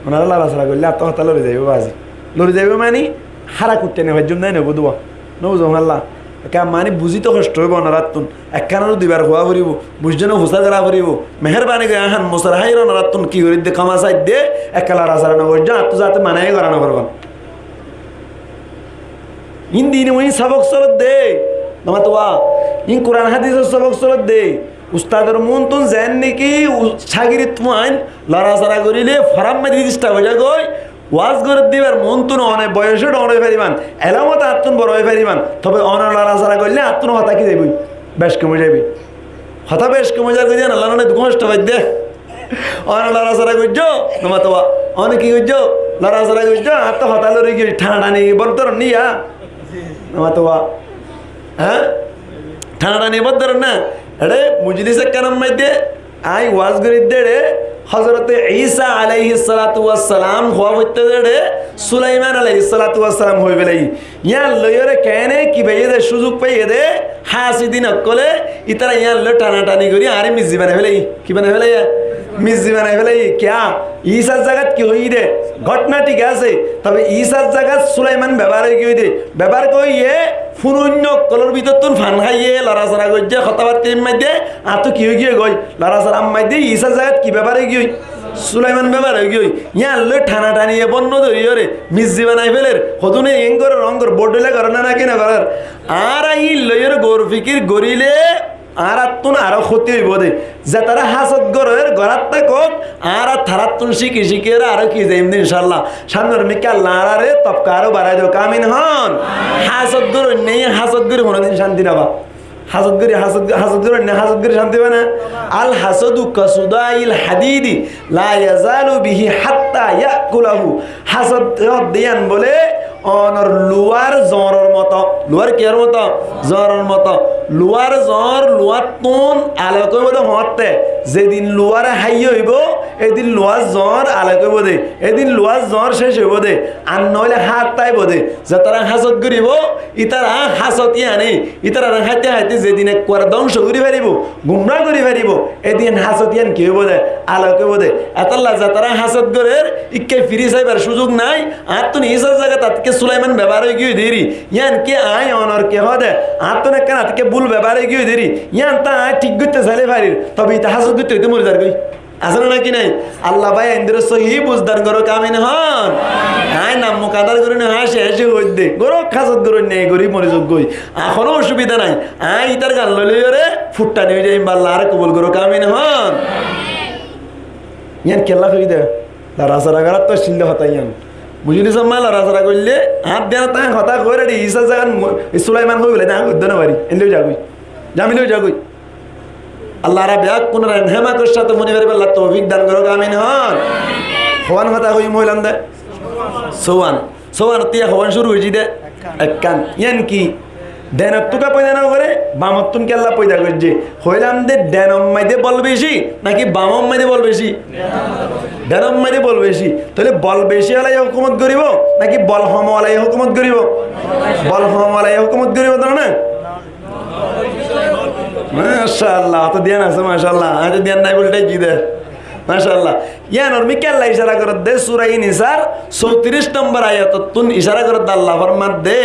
Ónora lorasora goille añáttu hotá lori zaibóu bazi. Lori zaibóu mani, hára kuittá no faijjum nái no buzó. No buzó Allah. Ekká mani buzíto hoctó óibo ónorattún. Ekkánoré duibar huá foribóu, buijjó no fusár gorá foribóu. Meherbani gorí añár musar háir ónorattún ki gorí de, kóma sai de, ekká lorasora no goijjó, añáttu zate manai gorá no foribóu. Ín dini muin sobok solodde, no matuwa. Ín Kuran hádisor sobok solodde. Ustador muúntu zeén niki u-, cágirit fuain lorasora goríle forar maze disturb ói zagói. Waz gorér de íbar muúntu one boyocé dhoóñr ói faribán, elómot añáttun boro ói faribán. Tobe one lorasora goillé añáttun hotá ki zaibói? Bec kom ói zaibói. Hotá bec kom ói zar goijjé, Allah none duk hoctó faidde. One lorasora goijjó, no matuwa. One ki goijjó? Lorasora goijjó, añáttu hotá lori giyói, thanathani bór dóron niya. No matuwa. Há? Thanathani bór dóron na. Eçé mujlis ekkánor maze añí waz gorí de eçé, Hozrote Isa alaihissalatu wassalam huá foittó de eçé, Sulaiman alaihissalatu wassalam hoi félaiye. Yían loiyóre keéne ki faiyé de, cúzuk faiyé de, hásidin ókkole, ítara yían loi thanathani gorí añáre mizzi banai félaiye. Ki banai félaiye? Mizzi banai félaiye. Kiyá? Isar zagat ki hoiyé de? Gótna thík asé. Tobe Isar zagat Sulaiman bebohár ói giyói de. Bebohár goijjé, fúnoinna ókkolor bútottún fan háiye, lorasora goijjé, hotábattá maze, añáttu ki ói giyói goi? Lorasora maze Isar zagat ki bebohár ói giyói? Sulaiman bebohár ói giyói. Yían loi thanathani e bónno dóriyoré mizzi banai féler. Hodún e eén gorér, oón gorér, bóut dhoila gorér na, náki no gorér? Añára ín loiyóre gour fikir goríle, añárattún aró hóti óibo de. Zetará hásot gorér, gorát tákok, añára taráttún cíki cíkiyóre aró ki zaiyum de, incállah. Cámnor mikká Allah añáráre tobka aró barai douk, amin hoón. Hásot goróinna, hásot gorí honódin cánti no fa. Hásot gorí, hásot, hásot goróinna, hásot gorí cánti fa na. الحسد كصداع الحديد لا يزال به حتى يأكله. Hásot hoó de yían bóle onor luwár zoñror moto. Luwár kiyór moto? Zoñror moto. Luwár zoñr luwáttun alok óibo de hoóñtte. Zedin luwáre háiye óibo, édin luwár zoñr alok óibo de. Édin luwár zoñr céc óibo de. Ar noóile háñt táibo de. Zetará hásot goríbo, ítara hásot yíane, ítarare háite háite zedin ekkuare dóngco gorí faribó, gumrá gorí faribó, édin hásot yían ki óibo de? Alok óibo de. Etálla zetará hásot gorér, íkka firi saibar cúzuk nái. Añáttun Isar zagat atikká Sulaiman bebohár ói giyói deri. Yían ki aññí onor ki hoó de? Añáttun ekkán atikká búl bebohár ói giyói deri. Yían tá aññí thík goitté sailé farir. Tobe ite hásot goitté goitté mori zargói. Asé né náki nái? Allah bái, endilla sóhi buzdan gorók, amin hoón. Aññí nam mukadar gorí no, aññí céc céc hoóidde. Gorók, hásot goróinna, gorí mori zogói. Ar honó osubida nái. Aññí ítar gan loi loiyóre futtani ói zaiyum, Allah añáre kobul gorók, amin hoón. Yían kiyólla hoiyí de? Lorasora gorát accíl de hotá yían. Mujlisor maze lorasora goillé, añár diyan aññí hotá hoóir, Isar zagat mu-, Sulaiman hoói bóle, aññí hoiddé no fari. Endilla ói zagói. Zamela ói zagói. Allah añára beggúnore hémakor sáte fúni faribálla toufik dan gorók, amin hoón. Hoán hotá hoiyum hoilam de? Sówan. Sówan ottú hoán cúru óiye de? Ekkán. Yían ki? Dhen ottún ká foida no goré, bam ottún kiyólla foida goijjé? Hoilam de dhenor maze bol beci, náki bamor maze bol beci? Dhenor maze bol beci. Tóile bol beci walaye hókumot goríbo, náki bol hom walaye hókumot goríbo? Bol hom walaye hókumot goríbo, to na? Macállah, to diyan asé, macállah. Añár to diyan nái bóli tháki de. Macállah. Yíanor mikká Allah icára gorér de, Suraye Nisar sóutiríc nombor ayatottún icára gorér de, Allah formar de,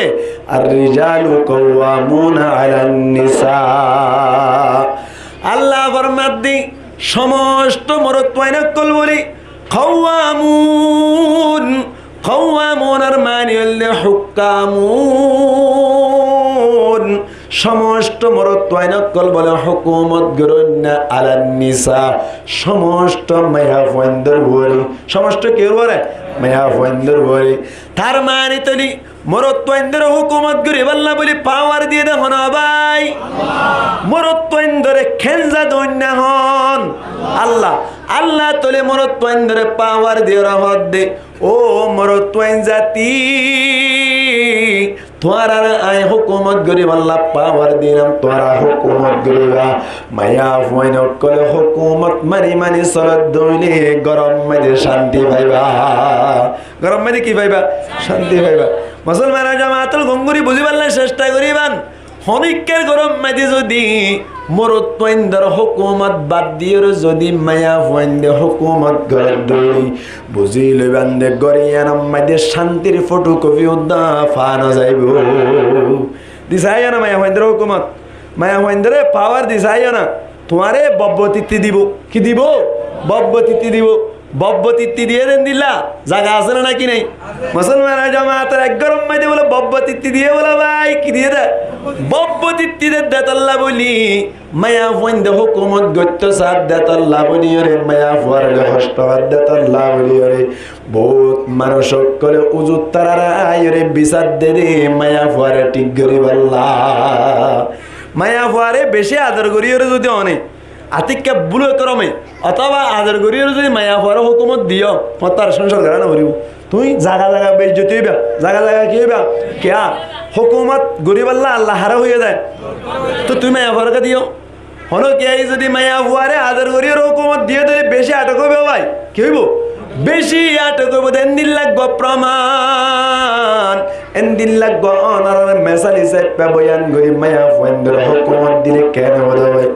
الرجال قوامون على النساء. Allah formar de, cómosto morotfuain ókkol bóli, قوامون. Qawwámunor maáni óilde hukkámun. Cómosto morotfuain ókkol bóle hókumot goróinna, alan nisa, cómosto maiyafuaindór uore. Cómosto keér uore? Maiyafuaindór uore. Tar maáni tóile morotfuaindóre hókumot goríballa bóli pawar diyé dé hone bái? Morotfuaindóre kénza doóinna hon? Allah, Allah tóile morotfuaindóre pawar diyóre hoódde, "Ó morotfuain zati, tuáñráre aññí hókumot goríbolla pawar dilam, tuáñra hókumot goríba." Maiyafuain ókkole hókumot mani mani solodde óile góror maze cánti faiba. Góror maze ki faiba? Cánti faiba. Musolmanor jamaat ókkol, gom gorí buzíbolla cesta goríban. Honíkkar góror maze zodi morotfuaindór hókumot bad diyóre zodi maiyafuainde hókumot gorédde óile, buzí loiban de góriyánor maze cántir fotokofi uddá fa no zaibo. Di saiyó na maiyafuaindóre hókumot, maiyafuaindóre pawar di saiyó na. Tuáñre bobbotitti dibo. Ki dibo? Bobbotitti dibo. Bobbotitti diyé de endilla zaga asé né náki nái? Musolmanor jamaator ek góror maze bóle bobbotitti diyé bóle bái, ki diyé de? Bobbotitti de detolla bóli, maiyafuainde hókumot goittó saá detolla bóli yóre, maiyafuaré hosto hoó detolla bóli yóre, bout manúic ókkole uzur tarare aiyóre bisar de de maiyafuaré thík goríbolla. Maiyafuaré beci ador gorí yóre zodi one, atikka búle korome, otóba ador gorí yóre zodi maiyafuaré hókumot diyó, hoóñttar cónsar gorá no foribó. Tuñí zaga zaga beizzoti óiba, zaga zaga ki óiba? Kiyá? Hókumot goríbolla Allah haré hoiyé de. Toi tuñí maiyafuaré kiyá diyó? Honó kiyá zodi maiyafuaré ador gorí yóre hókumot diyé de beci athok óibo bái. Ki óibo? Beci athok óibo de endilla gofroman. Endilla go-, onoráre mesal hísafe boyan gorí maiyafuaindóre hókumot dile kene óibo de bái.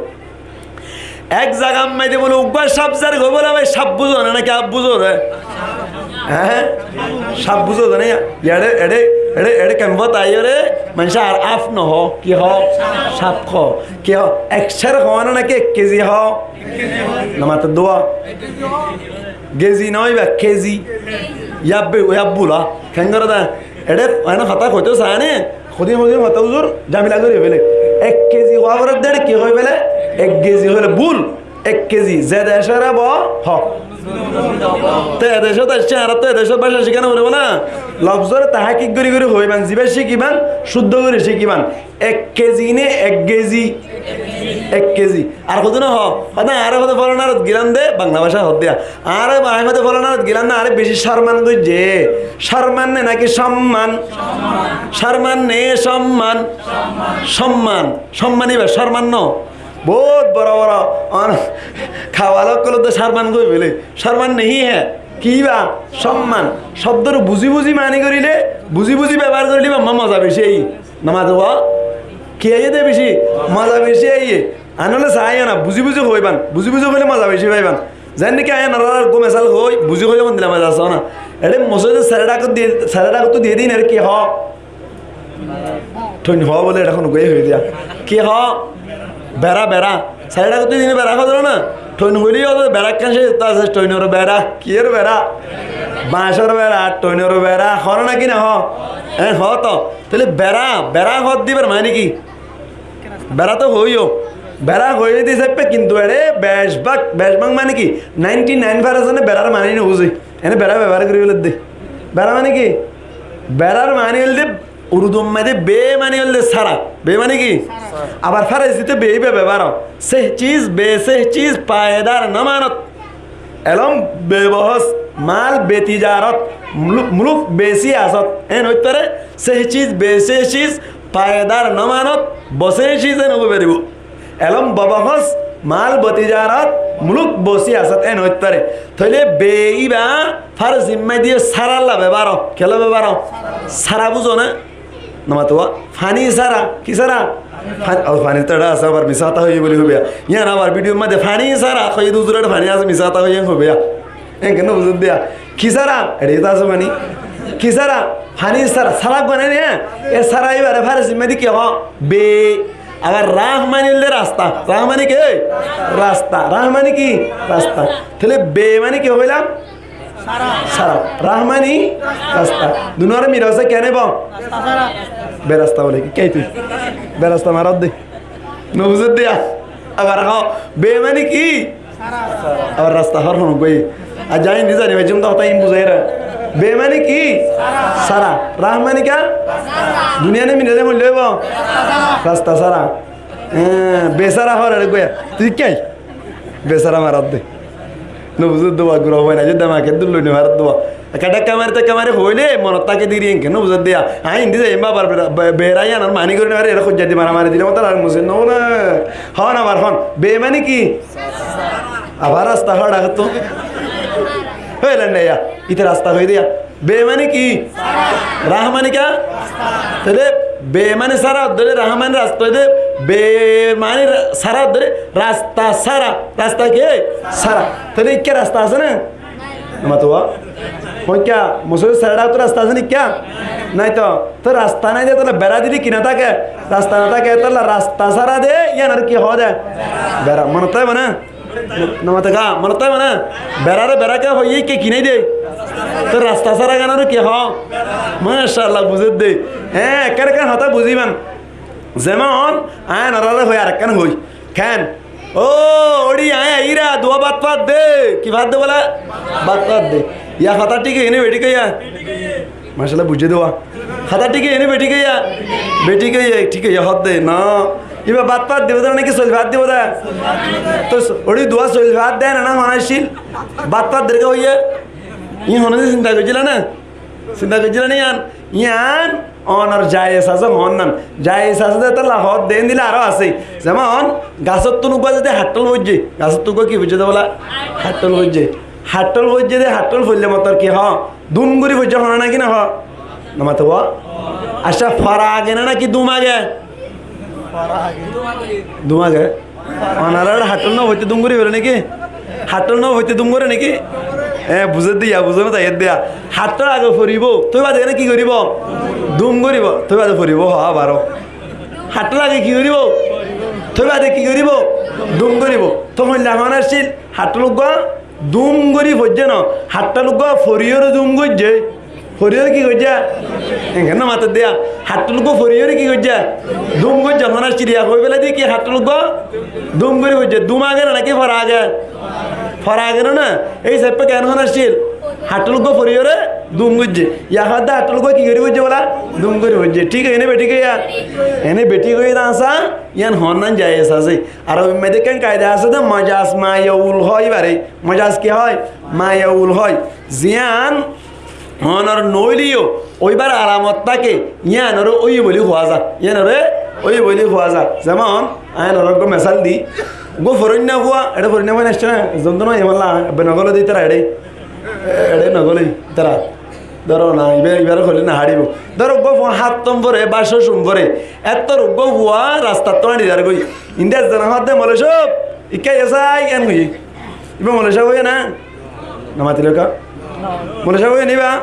Ek zagar maze bóle uggwá sáp zar goi bóle bái, sáp buzó né náki af buzó de? Hé? Sáp buzó de né? Eçe, eçe, eçe, eçe kemfot aiyóre maincé ar af no hoó, ki hoó? Sáp hoó. Ki hoó? Ek ser hoó né náki ek kezi hoó? No mato dua. Gezi no óiba, kezi. Yabbe, yab bula. Kengoré de? Eçe, ene hotá hoitó saá né? Hodin hodin hotá uzur zamela gorí fele. Ek kezi hoó foré de ki hoi fele? Ek kezi hoile bul. Ek kezi. Ze decór ebo ho. Te e decót aiccé, añárattú e decór báca cíka no foribó na? Lofzoré tahakik gorí gorí hoiban, zibá cíkiban, cúddo gorí cíkiban. Ek kezi né ek gezi? Ek kezi. Ar hodún hoó, hodún añáre hodún folanar ot gilam de, Bangla báca hoó de. Añáre baáñi hoó de folanar ot gilam de, añáre beci córman goijjé. Córman né náki cómman? Córman né cómman? Cómman. Cómman iba córman no. Bout boro boro, on, kawala ókkol de córman goi bóle. Córman nehi hé. Ki iba? Cómman. Cóbdor buzí buzí mani goríle, buzí buzí bebohár goríle, mamma moza beci aiyé. No mato wa? Ki aiyé de beci? Moza beci aiyé. Añára saiyó na, buzí buzí hoiban. Buzí buzí hoilé moza beci faiban. Zeén niki añára añárar gúm mesal hoi, buzí hoi hondilla moza asé na. Eçé mosóidor sere dhakot diyé, sere dhakot diyé de ínore ki hoó? Thoin hoó bóle, eçé hono guye hoi diya. Ki hoó? Berá, berá. Sere dhakot diyé de ínore berá hoó de na. Thoin hoilé hoó de berá ekkán céc asé, thoinor berá. Kiyór berá? Bañcór berá, thoinor berá. Hoó na ki no hoó? Eé, hoó to. Tóile berá, berá hoó de íbar mani ki? Berá to hoiyó. Berá hoiyé de hísafe kintu eçé becbák, becbák mani ki? Ninety nine percent e berár mani no buzé. Ene berá bebohár gorí félai de. Berá mani ki? Berár mani óilde Urdu mazé be mani óilde sára. Be mani ki? Sára. Abar Farisite be iba bebohár ó. Seh chiz, be seh chiz payedar namanot. Elóm bebohós, mal betijarot, muluk, muluk besiyasot. En óit fare, seh chiz, be seh chiz payedar namanot, boseh chiz en ói faribó. Elóm bebohós, mal betijarot, muluk besiyasot en óit fare. Tóile be iba Farsi mazé sára lla bebohár ó. Kiyólla bebohár ó? Sára buzó né? No mato wa? Faní sára. Ki sára? Fa-, ó, faní to eçé asé, abar misá hotá hoiyé buli hoiba. Yián abar vidiyor mazé faní sára hoiyé de, huzur eçé faní asé, misá hotá hoiyé hoiba. Eén kene no buzó de. Ki sára? Eçé to asé faní. Ki sára? Faní sára. Sára gone ne? E sára ibare Farsi mazé ki hoó? Be. Abar rah mani óilde rasta. Rah mani ki? Rasta. Rah mani ki? Rasta. Tóile be mani ki hoilam? Sára. Rah mani rasta. Dunuwar mile asé kene bo? Berasta bole ki? Kei tui? Berasta marot de. No buzó de ya. Abar hoó, be mani ki? Abar rasta hoór hono guye. Ar zai ni zani, bái, jum da hotá in buzai ra. Be mani ki? Sára. Rah mani ki? Duniyar mile de hoile bo? Rasta sára. Eé, besára hoór ar guye. Tui kei? Besára marat dé. Nobuzódde wa gura hoóin aijjó dé maket dúr loi nofarát dé wa. Ekká dhakka mari dhakka mari hoóile monot táke dé eri enke nobuzódde ya. Aññí indi zaiyum bábar bera, be-, bera yíanor mani gorí nofaré, ere hoijja di maramari dile mottor ar musib no bóle. Hoón abar hoón. Bemani ki? Abar rasta hoó dhaketto. Hoilen dé ya. Ite rasta hoiyé dé ya. Be mani ki? Sára. Ra mani ki? Rasta. Tóile be mani sára hoódde óile, ra mani rasta hoódde, be mani ra-, sára hoódde óile rasta sára. Rasta ki? Sára. Tóile ikká rasta asé né? Nomato wa? Hoikká, Mosór sára tó rasta asé né ikká? Nái tó. Tó rasta nái de tóile bera dile ki no táke? Rasta no táke, tóile rasta sára de, yíanore ki hoó de? Bera. Monot táibo né? Nomato ká, monot táibo né? Berare bera ké hoiyé, ikká ki nái de? Tó rasta sára ganore ki hoó? Macállah, buzédde. Hé, ekkán ekkán hotá buzíban. Zemon, aññí onoráre hoói, arekkán hoói. Keén? Ó, óri aññí aiyíra, duwá bát fát de. Ki fát de bóla? Bát fát de. Yá hotá thík óiye né bethík óiye? Macállah, buijjé dé wa. Hotá thík óiye né bethík óiye? Bethík óiye, thík óiye, hoódde. No. Íba bát fát dibo dé náki soil fát dibo dé? Tó s-, óri duwá soil fát de né, no hoón accíl? Bát fát der ké hoiyé? Iín honódin sinta goijjíla né? Sinta goijjíla né yían? Yían onor jayes asé hoón nan. Jayes asé dé tólla hoódde, endilla aró asé. Zemon, gasóttun uggúa zodi haththól foijjé, gasóttun uggúa ki foijjé dé bóla? Haththól foijjé. Haththól foijjé dé, haththól foille mottor ki hoó? Dum gorí foijjé hoó né náki no hoó? Nomato wa? Accá, fora age né náki dum age? Dum age. Onoráre haththól no foitté dum gorí félé náki? Haththól no foitté dum goré náki? E, buzédde ya, buzó no taiyédde ya. Haththól age foribó, tói bade ene ki goríbo? Dum goríbo, tói bade foribó, hoó abaró. Haththól age ki goríbo? Tói bade ki goríbo? Dum goríbo. Tó hoilla hoón accíl? Haththól uggúa dum gorí foijjé no, haththól uggúa foriyóre dum goijjé. Foriyóre ki goijjé? Enggán no mato dé ya. Haththól uggúa foriyóre ki goijjé? Dum goijjé, hoón accíl ya, hoi félai dé ki haththól uggúa dum gorí foijjé. Dum age né náki fora age? Fora age no né? Ei sáippá keén hoón accíl? Haththól uggúa foriyóre dum goijjé. Yá hoódde haththól uggúa ki gorí foijjé bóla? Dum gorí foijjé. Thík óiye né bethík óiye? Ene bethík óiye dé asé, yían hoón nan jayes asé. Ar ói maze ekkán kaida asé dé mojaz, mayaul hoó íbare. Mojaz ki hoó? Mayaul hoó. Ziyán onor noóile yó óibar alamot táke, yíanore óiye buli huá za. Yíanore óiye buli huá za. Zemon, aññí onoráre uggúa mesal di. Uggúa foróinna fua, eçé foróinna fua aiccé né? Zondó no, emalla, ebbe no gole de ítara eçé. Eçé no gole ítara. Dóro na, ibá, ibáre hoilé no haçibo. Dóro uggúa fua háttun fore, ba cócum fore. Ettór uggúa fua rastattú añçi zargói. Inde ezzone hoódde, "Moloi sáb, ikká aiyó sai," en hoiyé. Ibá moloi sáb óiye né? Nomatiló ká? Moloi sáb óiye né ibá?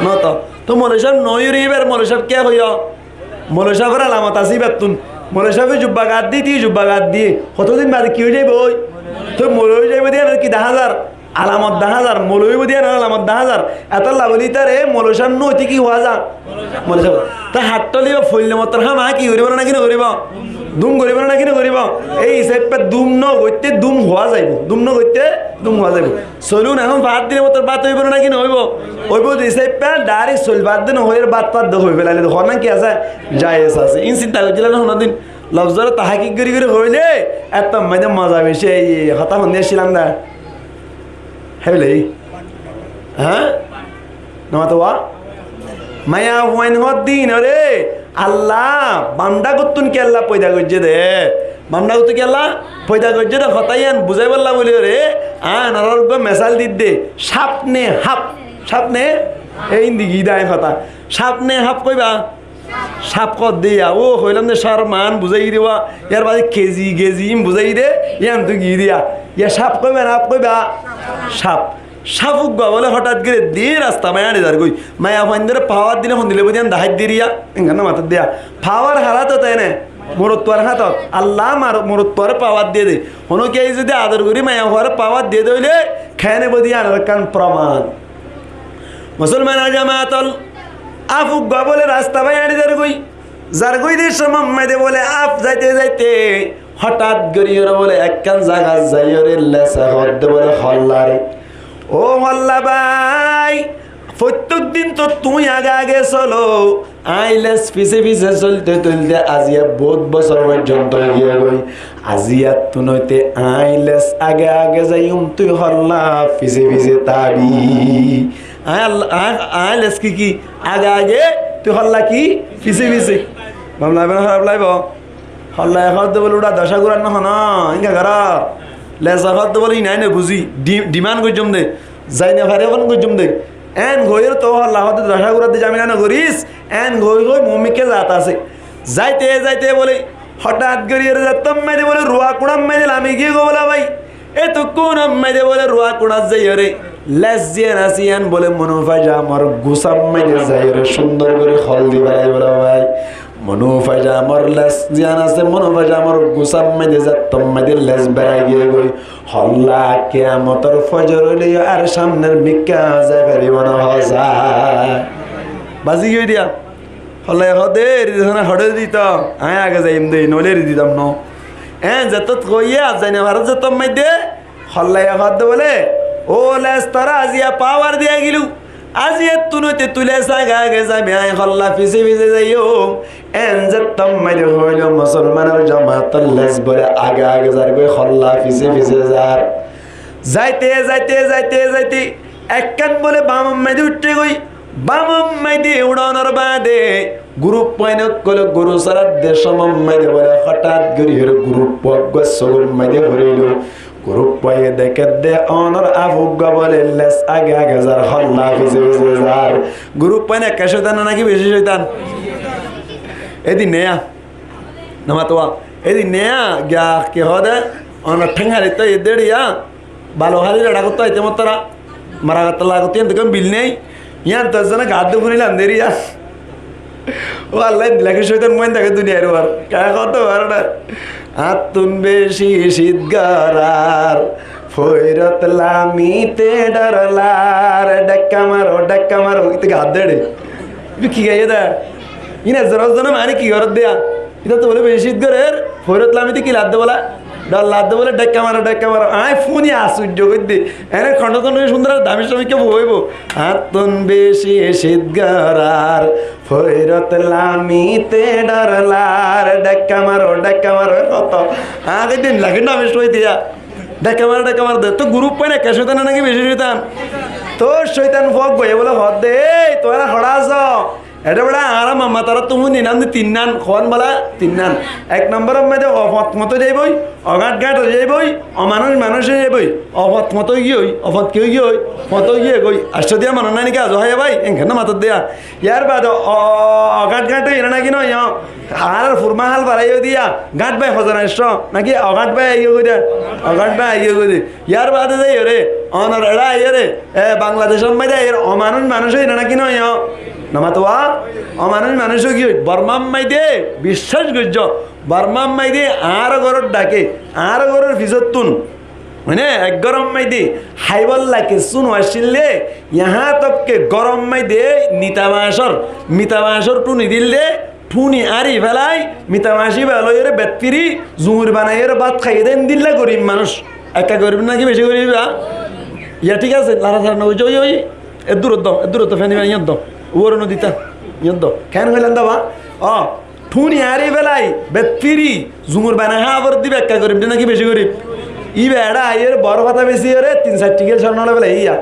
No to. Tó moloi sáb no óiyoré ibáre moloi sáb kiyá hoiyó? Moloi sábor alamot asé íbattún. Moloi sábe jubba gat diyé, jubba gat diyé. Hotodin bade ki ói zaiboi? Tó moloi ói zaiboi dé yíanor ki dahá zar? Alamot dahá zar. Moloi óiboi dé yíanor alamot dahá zar. Etólla buli ítare moloi sáb no hoité ki huá za? Moloi sáb. Tó haththól íba foille mottor hámaha ki goríbo náki no goríbo? Dum goríbo náki no goríbo? Ei hísafe dum no goitté dum huá zaibo. Dum no goitté dum huá zaibo. Solun ehón fat dile mottor bát óibo náki no óibo? Óibo de, hísafe dháirek soil fat de no hoiyóre bát fat de hoi felaile de hoón nan ki asé? Jayes asé. Iín sinta goijjíla né honódin? Lofzoré tahakik gorí gorí hoilé, ettór maze moza beci, ei hotá hondilla accílam dé. Hébilé. Há? Nomato wa? Maiyafuain hoódde íinoré, Allah bamdhágottún kiyólla foida goijjé dé. Bamdhágottún kiyólla foida goijjé dé, hotá yían buzáibolla buli oré, aññí onoráre uggúa mesal didde. Sáp ne háp? Sáp ne? Ei índi giyé dé aññí hotá. Sáp ne háp hoibá? Sáp hoódde yá, ó hoilam dé, sár maan buzáiyi dé wa, yárbade kezi, kezi ín buzáiyi dé, yíantu giyé dé yá. Yá sáp hoibá ne háp hoibá? Sáp. Sáp uggúa bóle hotát gorí dí rasta maze añçi zargói. Maiyafuaindóre pawar dile hondilla bóli yían dahái diyé yá, enggán no mato dé yá. Pawar hár átot né? Morotfuar átot. Allah mar-, morotfuaré pawar diyé dé. Honó kiyé zodi ador gorí maiyafuaré pawar diyé dé óile, keéne bóli yíanor ekkán proman. Musolmanor jamaat ol, af uggúa bóle rasta bái añçi zargói. Zargói de somot maze bóle af zaite zaite hotát gorí oré bóle ekkán zagat zaiyóre lesa hoódde bóle hollare, "Ó holla bái, Foittók din to tuñí age age solo, aññí les fise fise solte solte aziya bout bosór foijjonto ói giyé goi. Aziyattún óite aññí les age age zaiyum, tui holla fise fise tábi. Aññí, aññí, aññí les ki ki? Age age, tui holla ki? Fise fise. Gom laibo né hóraf laibo? Hollaye hoódde bóle uçá docá gurar no hono, inga goró. Lese hoódde bóle inai no buzí, di-, dimán goijjóm de, zai no fari fán goijjóm de. Eén hoiyóre toóu hollaye hoódde docá gurar de zamela no goris, eén hoi hoi muúmikká zat asé. Zaite zaite bóle hotát gorí ere zattó maide bóle ruwa kuçá maide lami giyé goi bóle bái. Etukkún ammáide bóle ruwa kuçát zaiyóre les ziyán asé yían bóle monufajamor gusá ammáide zaiyóre cúndor gorí hol di félai bóle bái. Monufajamor les ziyán asé, monufajamor gusá ammáide zattó ammáide les berai giyé goi. Holla kiyamotor fojor óile yó ar samner mikká zai faribó no hosá. Bazi giyói diya. Hollaye hoódde, "Eri dito na, hoçé dito? Aññí age zaiyum de, noóile eri ditam no." Eén zettót hoiyé, ar zai no faré zettót maidde, hollaye hoódde bóle, "Ó les, toré aziya pawar diya gilú. Aziyattún óite tui les age age zaibi, aññí holla fise fise zaiyum." Eén zettót maidde hoóilo musolmanor jamaator les bóle age age zar goi, holla fise fise zar. Zaite zaite zaite zaite ekkán bóle bam ammáide uiththé goi. Bam ammáide uçónor baade gurúf fuain ókkole gurú sáradde cómot maide bóle hotát gorí hér gurúf fua uggúa sógor maide forilo. Gurúf fuaye dekédde onor af uggúa bóle les age age zar, holla fise fise zar. Gurúf fuain ekká cóitan náki bicí cóitan? Édin neya. Namatuwa. Édin neya giya ki hoóde, onor théng hálittú aiyé dé eriya. Balu háli reçá gottó aité mottára, mara gattá lagottó yían dekón bil nái. Yían to ezzone gaát de fúnilam deriya. Ó Allah, endilla ki cóitan muáin táke duniyair uore. Kaá hoódde fare na. Añáttun beci cít gorar, foirot lamite dhor lar, dhekka maro, dhekka maro. Íte gaát de ére. Íba ki gaiyé dé? Ín ezzone ezzone mani ki gorédde yá? Ítattú bóle beci cít gorér, foirot lamite ki ladde bóle? Dhor ladde bóle, dhekka maro, dhekka maro. Aññí fúni asujjo goiddé. Ene konthó to noi cúndor ar dami somikká fua óibo. Añáttun beci cít gorar, foirot lamite dhor lar, dhekka maro, dhekka maro, e hoto. Aññí goiddé lage dami somikká diya. Dhekka maro, dhekka maro de. Tó gurúf fuain ekká cóitan náki bicí cóitan? Tó cóitan fua uggúaye bóle hoódde, "Ei, tuáñra hoçé asó?" Eçé beça añára mamma tarattú fúnilam de tinnán, hoón bóla tinnán. Ek nombor ammáide ofot fot ói zaiboi, ogáñt gáñt ói zaiboi, omanúic manúic ói zaiboi, ofot fot ói giyói, ofot ki ói giyói, fot ói giyói goi. Aiccó diya monot nái náki azo háiya bái, enkenná matot diya. Yar baade o-, o-, ogáñt gáñt ói ene náki noó, añárar furma hál farai ói diya, gáñt bái hozan aiccó, náki ogáñt bái aiyó goi de, ogáñt bái aiyó goi de. Yar baade zaiyóre, onor eçé aiyóre, e, Bangladec ammáide aiyóre, omanúic manúic ói ene náki noó, namatuwa, omanúic manúic ói giyói, Borma ammáide, biccác goijjó, Borma ammáide añára góror dháke, añára góror fisóttun, mane ek gór ammáide háibolla kessú no accíl de, yahá tok ke gór ammáide mita mañcór, mita mañcór thúni dil de, thúni ári félai, mita mañc íba loiyóre bet firi, zuñir banaiyóre bát háiye de, endilla gorib manúic. Ekka gorib náki beci gorib íba? Yá thík asé, lara sara no goijjó, ói, ói, eddúrot do, eddúrot do, feni feni yían do, uore no dita, yían do. Keén hoilam de ba? Ó, thúni ári félai, bet firi, zuñir banai há foredde íba ekka gorib de náki beci gorib? Íba eçé aiyóre boór fata besiyóre tin sair thikkel córno loi félai yá.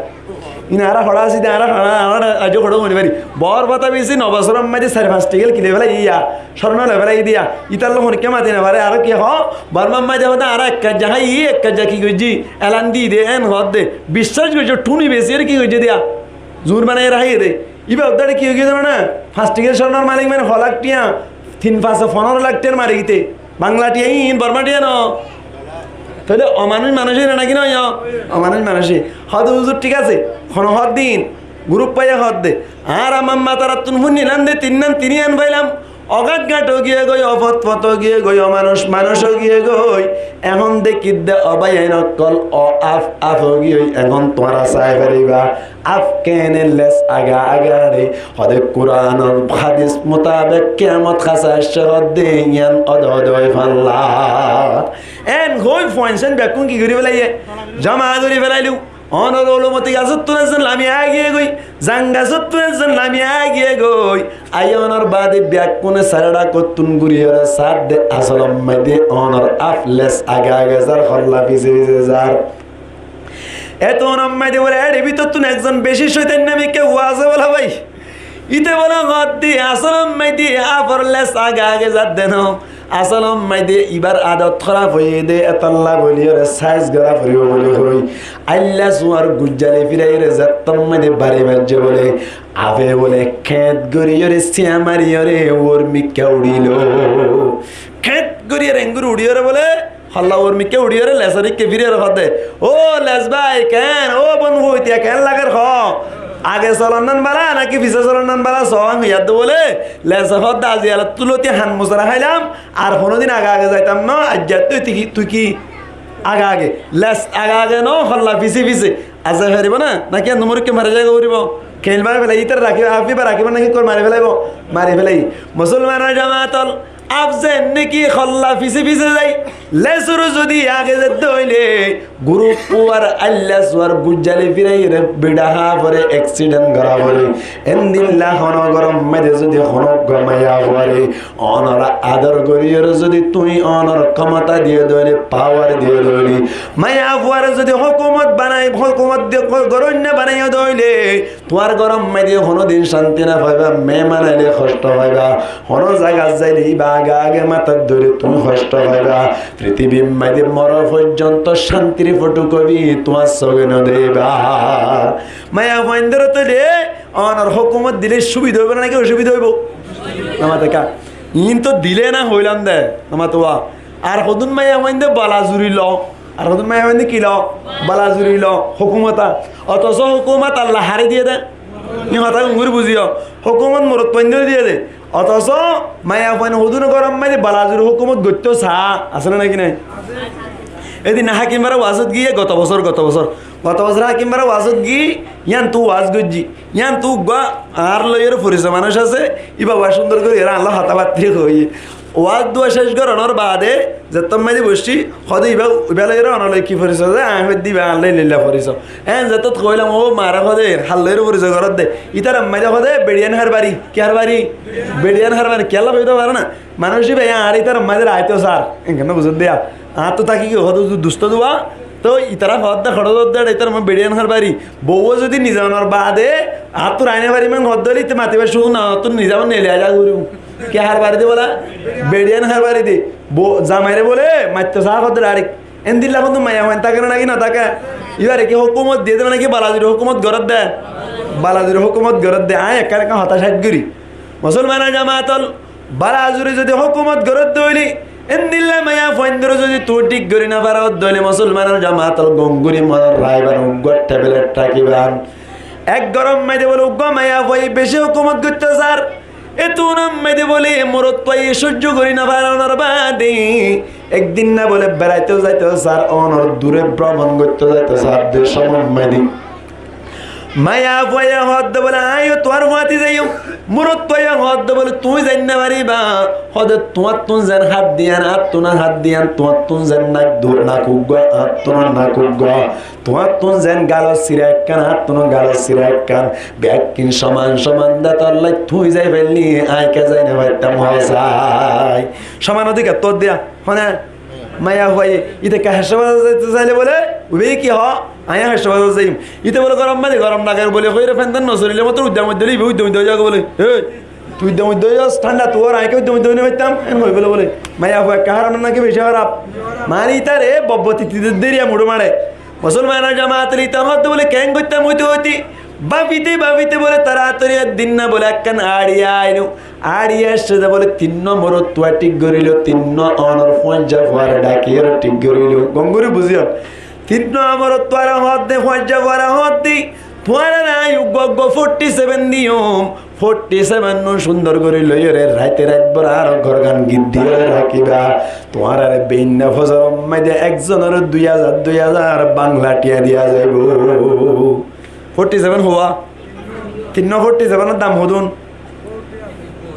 Ín añára hoçé así de, añára, añára, añára aijjó hoçé hoi no fari. Boór fata besi no bosór ammáide sair fañs thikkel ki loi félai yá, córno loi félai diya. Ítar loi honikka mati no fare, aró ki hoó, Borma ammáide hoó de añára ek kajja hái, ek kajja ki goijjí, elan di de, en hoó de. Biccác goijjó, thúni besiyóre ki goijjé diya? Zuñir banaiyóre háiye de. Íba uddá ki ói giyé zano na? Fañs thikkel córnor malik mane ho lak thiañ, tin fañse fonóro lak thiañr mari giyé. Bangla thiañ ín, Borma thiañ no. Tóile omanúic manúic ói ene náki noó? Omanúic manúic ói. Hoó de huzur thík asé, hono hoó de ín, gurúf fuaye hoó de. Añára mamma tarattún fúnilam de tinnán, tin yían failam. Ogáñt gáñt ói giyé goi, ofot fot ói giyé goi, omanúic manúic ói giyé goi. Ehón dekí de ó báiyain ókkol, ó af af ói giyói, ehón tuáñra sai faribá. Af keéne les aga aga hañçe? Hoó de Kuranor hádis mutabek kiyamot hása aiccé hoó de, yían óde óde ói falla. En hoi fuain sáin bekkún ki gorí felaiyé? Zoma gorí felailú. Ónor ulumoti gasóttun ezzon lami aigiyé goi, zan gasóttun ezzon lami aigiyé goi. Aiyónor baade bekkúne sairó dhákottun gúriyóre saádde, asól ommáide ónor áf les age age zar, holla fise fise zar. Etún ommáide bóle, éçe bútottún ezzon bicí cóitan namikká fua asé bóla bái. Íte bóle hoódde, asól ommáide áfor les age age zadde noó. Asól ommáide ibár adot hóraf óiye dé, etolla bóliyoré sáiz gorá foribó bóli hoói. Ailla suar gujjali firaiyóre zettómmáide bari maijjé bóle, afe bóle kéñt goríyoré, siñá mariyoré, uormikká uçílo. Kéñt goríyoré enggúri uçíyoré bóle, holla uormikká uçíyoré lesor ikká firiyoré hoódde, "Ó les bái, keén? Ó bon, fua itiya keén lager hoó? Age solonnán bála náki fise solonnán bála?" Soóan hoiyádde bóle, lese hoódde, "Aijja elattú lóti han musara háilam, ar honódin age age zaitam noó, aijjattú tui ki, tui ki age age, les age age noó, holla fise fise." Aijja faribó ná? Náki endilla morikká mari zai foribó? Keén mari félaiye, ítare rakí, afiba rakíba náki, kor mari félaibo? Mari félaiye. Musolmanor jamaat ol, Af zeén niki holla fise fise zai, lesor zodi age zedde óile, gurup uar ailla suar gujjali firaiyóre biçá há fore, eksiden gorá fore. Endilla hono góror maze zodi hono uggwá maiyafuare onora ador goríyoré zodi tuñí onor kemota diyó de óile, pawar diyó de óile, maiyafuare zodi hókumot banai, hókumot di-, gó-, góror maze banaiyó de óile, tuáñr góror maze honódin cánti no faiba, meéman aile hoctó faiba, honó zagat zaile íba age age matát dóre, tuñí hoctó faiba. Fitibir maze moro foijjonto cántir fotokofi tuáñr sóge no deiba. Maiyafuaindóre tóile onor hókumot dile cúbida óibo né náki ocúbida óibo? No mate ká. Iín to dile na hoilam de, no mate wá. Ar hodún maiyafuainde bala zuri lo, ar hodún maiyafuainde ki lo? Bala zuri lo hókumota. Otoso hókumot Allah haré diyé de. Iín hotá gom gorí buzíyo. Hókumot morotfuaindóre diyé de. Otoso maiyafuain hodún góror maze bala zuri hókumot goittó saá, asé né náki nái? Edin hákim bara wazot giyé, goto bosór, goto bosór, goto bosór hákim bara wazot giyé, yíantu waz goijjí. Yíantu uggwá añár loiyóre foriso manúic asé, íba uggwá cúndor gorí ere añálla hotábattí hoiyé. Waz duwa céc gorónor baade zettót maze boiccí, hoóde íba, íba loiyóre onor loi ki foriso de, añí hoóidde íba añár loi lilla foriso. Eén zettót hoóilam, ó maáre hoóde, hár loiyóre foriso goródde. Ítarar maze hoóde, beçiyain hárbari. Ki hárbari? Beçiyain hárbari. Kiyólla hoóide fare ná? Manúic íba añáre ítarar maze raitó sar. Eén kiyólla buzódde yá? Añáttu táki ki hoóde dustó duwa, tói itará hoódde hoçé dódde eçé itará mui beçiyain hárbari. Bouwe zodi nizonor baade añáttu raine fari mán hoódde óile íte matibar cúzuk no, añáttu nizam neeli aza goríbo. Ki hárbari de bóla? Beçiyain hárbari de. Bou-, zamaire bóle maittó saá hoódde dhairek. Endilla hoódde maiyafuain táke né náki no táke? Íbare ki hókumot diyé de né náki bala zuri hókumot goródde? Bala zuri hókumot goródde. Añí ekkán ekkán hotá céc gorí. Musolmanor jamaat ol, bala zuri zodi hókumot goródde óile, endilla maiyafuaindóre zodi tuñí thík gorí no faródde óile, musolmanor jamaat ol, gom gorí monot raikíba, uggwá thebelet rakíba. Ek góror maze bóle uggwá maiyafuaye bicí hókumot goittó sar. Etúnor maze bóle morotfuaye cóijjo gorí no farónor baade ek din ná bóle beraitó zaitó sar, onor dure bromon goittó zaitó sar, de cómot maze. Maiyafuaye hoódde bóle, "Añí yó tuáñr fúañti zaiyum." Morotfuaye hoódde bóle, "Tuñí zai no faribá." Hoóde, "Tuáñttun zeén hát diyan, añáttunó hát diyan, tuáñttun zeén nak du-, nak uggwá, añáttunó nak uggwá, tuáñttun zeén galor sira ekkán, añáttunó galor sira ekkán, bekkín cóman cóman de, tollá tuñí zai faillé añí kiyá zai no faittám?" Hoó sai, cóman odikar to diya. Hone, maiyafuaye, íte ekká Haisabazar zaito saile bóle, uibáye ki hoó? Añí Haisabazar zaiyum. Íte bóle gorom maze gorom lager bóle hoiyóre fentán no solile mottor uddá moidde óile íba uddá moidde ói zagói bóle. Ei, tui uddá moidde ói zas, thánda tuáñr, añí ki uddá moidde ói no faittam? En hoi bóle bóle. Maiyafuwa ekká háram náki beci háraf? Mani ítare bobbo titi de deriya muçu maçe. Musolmanor jamaat ol, íte hoódde bóle keén goittám hoite hoite, báfite báfite bóle toratori ek din ná bóle ekkán añçiya ailo. Añçiya aiccé de bóle tinnúa morotfuare thík gorílo, tinnúa onor fuañijja fuare dhakiyóre thík gorílo. Gom gorí buzíyon. Tinnúa morotfuare hoódde, fuañijja fuare hoódde, tuáñrare añí uggwá uggwá forty seven diyum. Forty seven nú cúndor gorí loiyóre raite rait bór añár górgan gír diyóre rakíba. Tuáñrare beinna fozoror maze ekzonoré dui házar dui házar Bangla thiañ diya zaibou. Forty seven hoó? Tinnúa forty seven or dam hodún?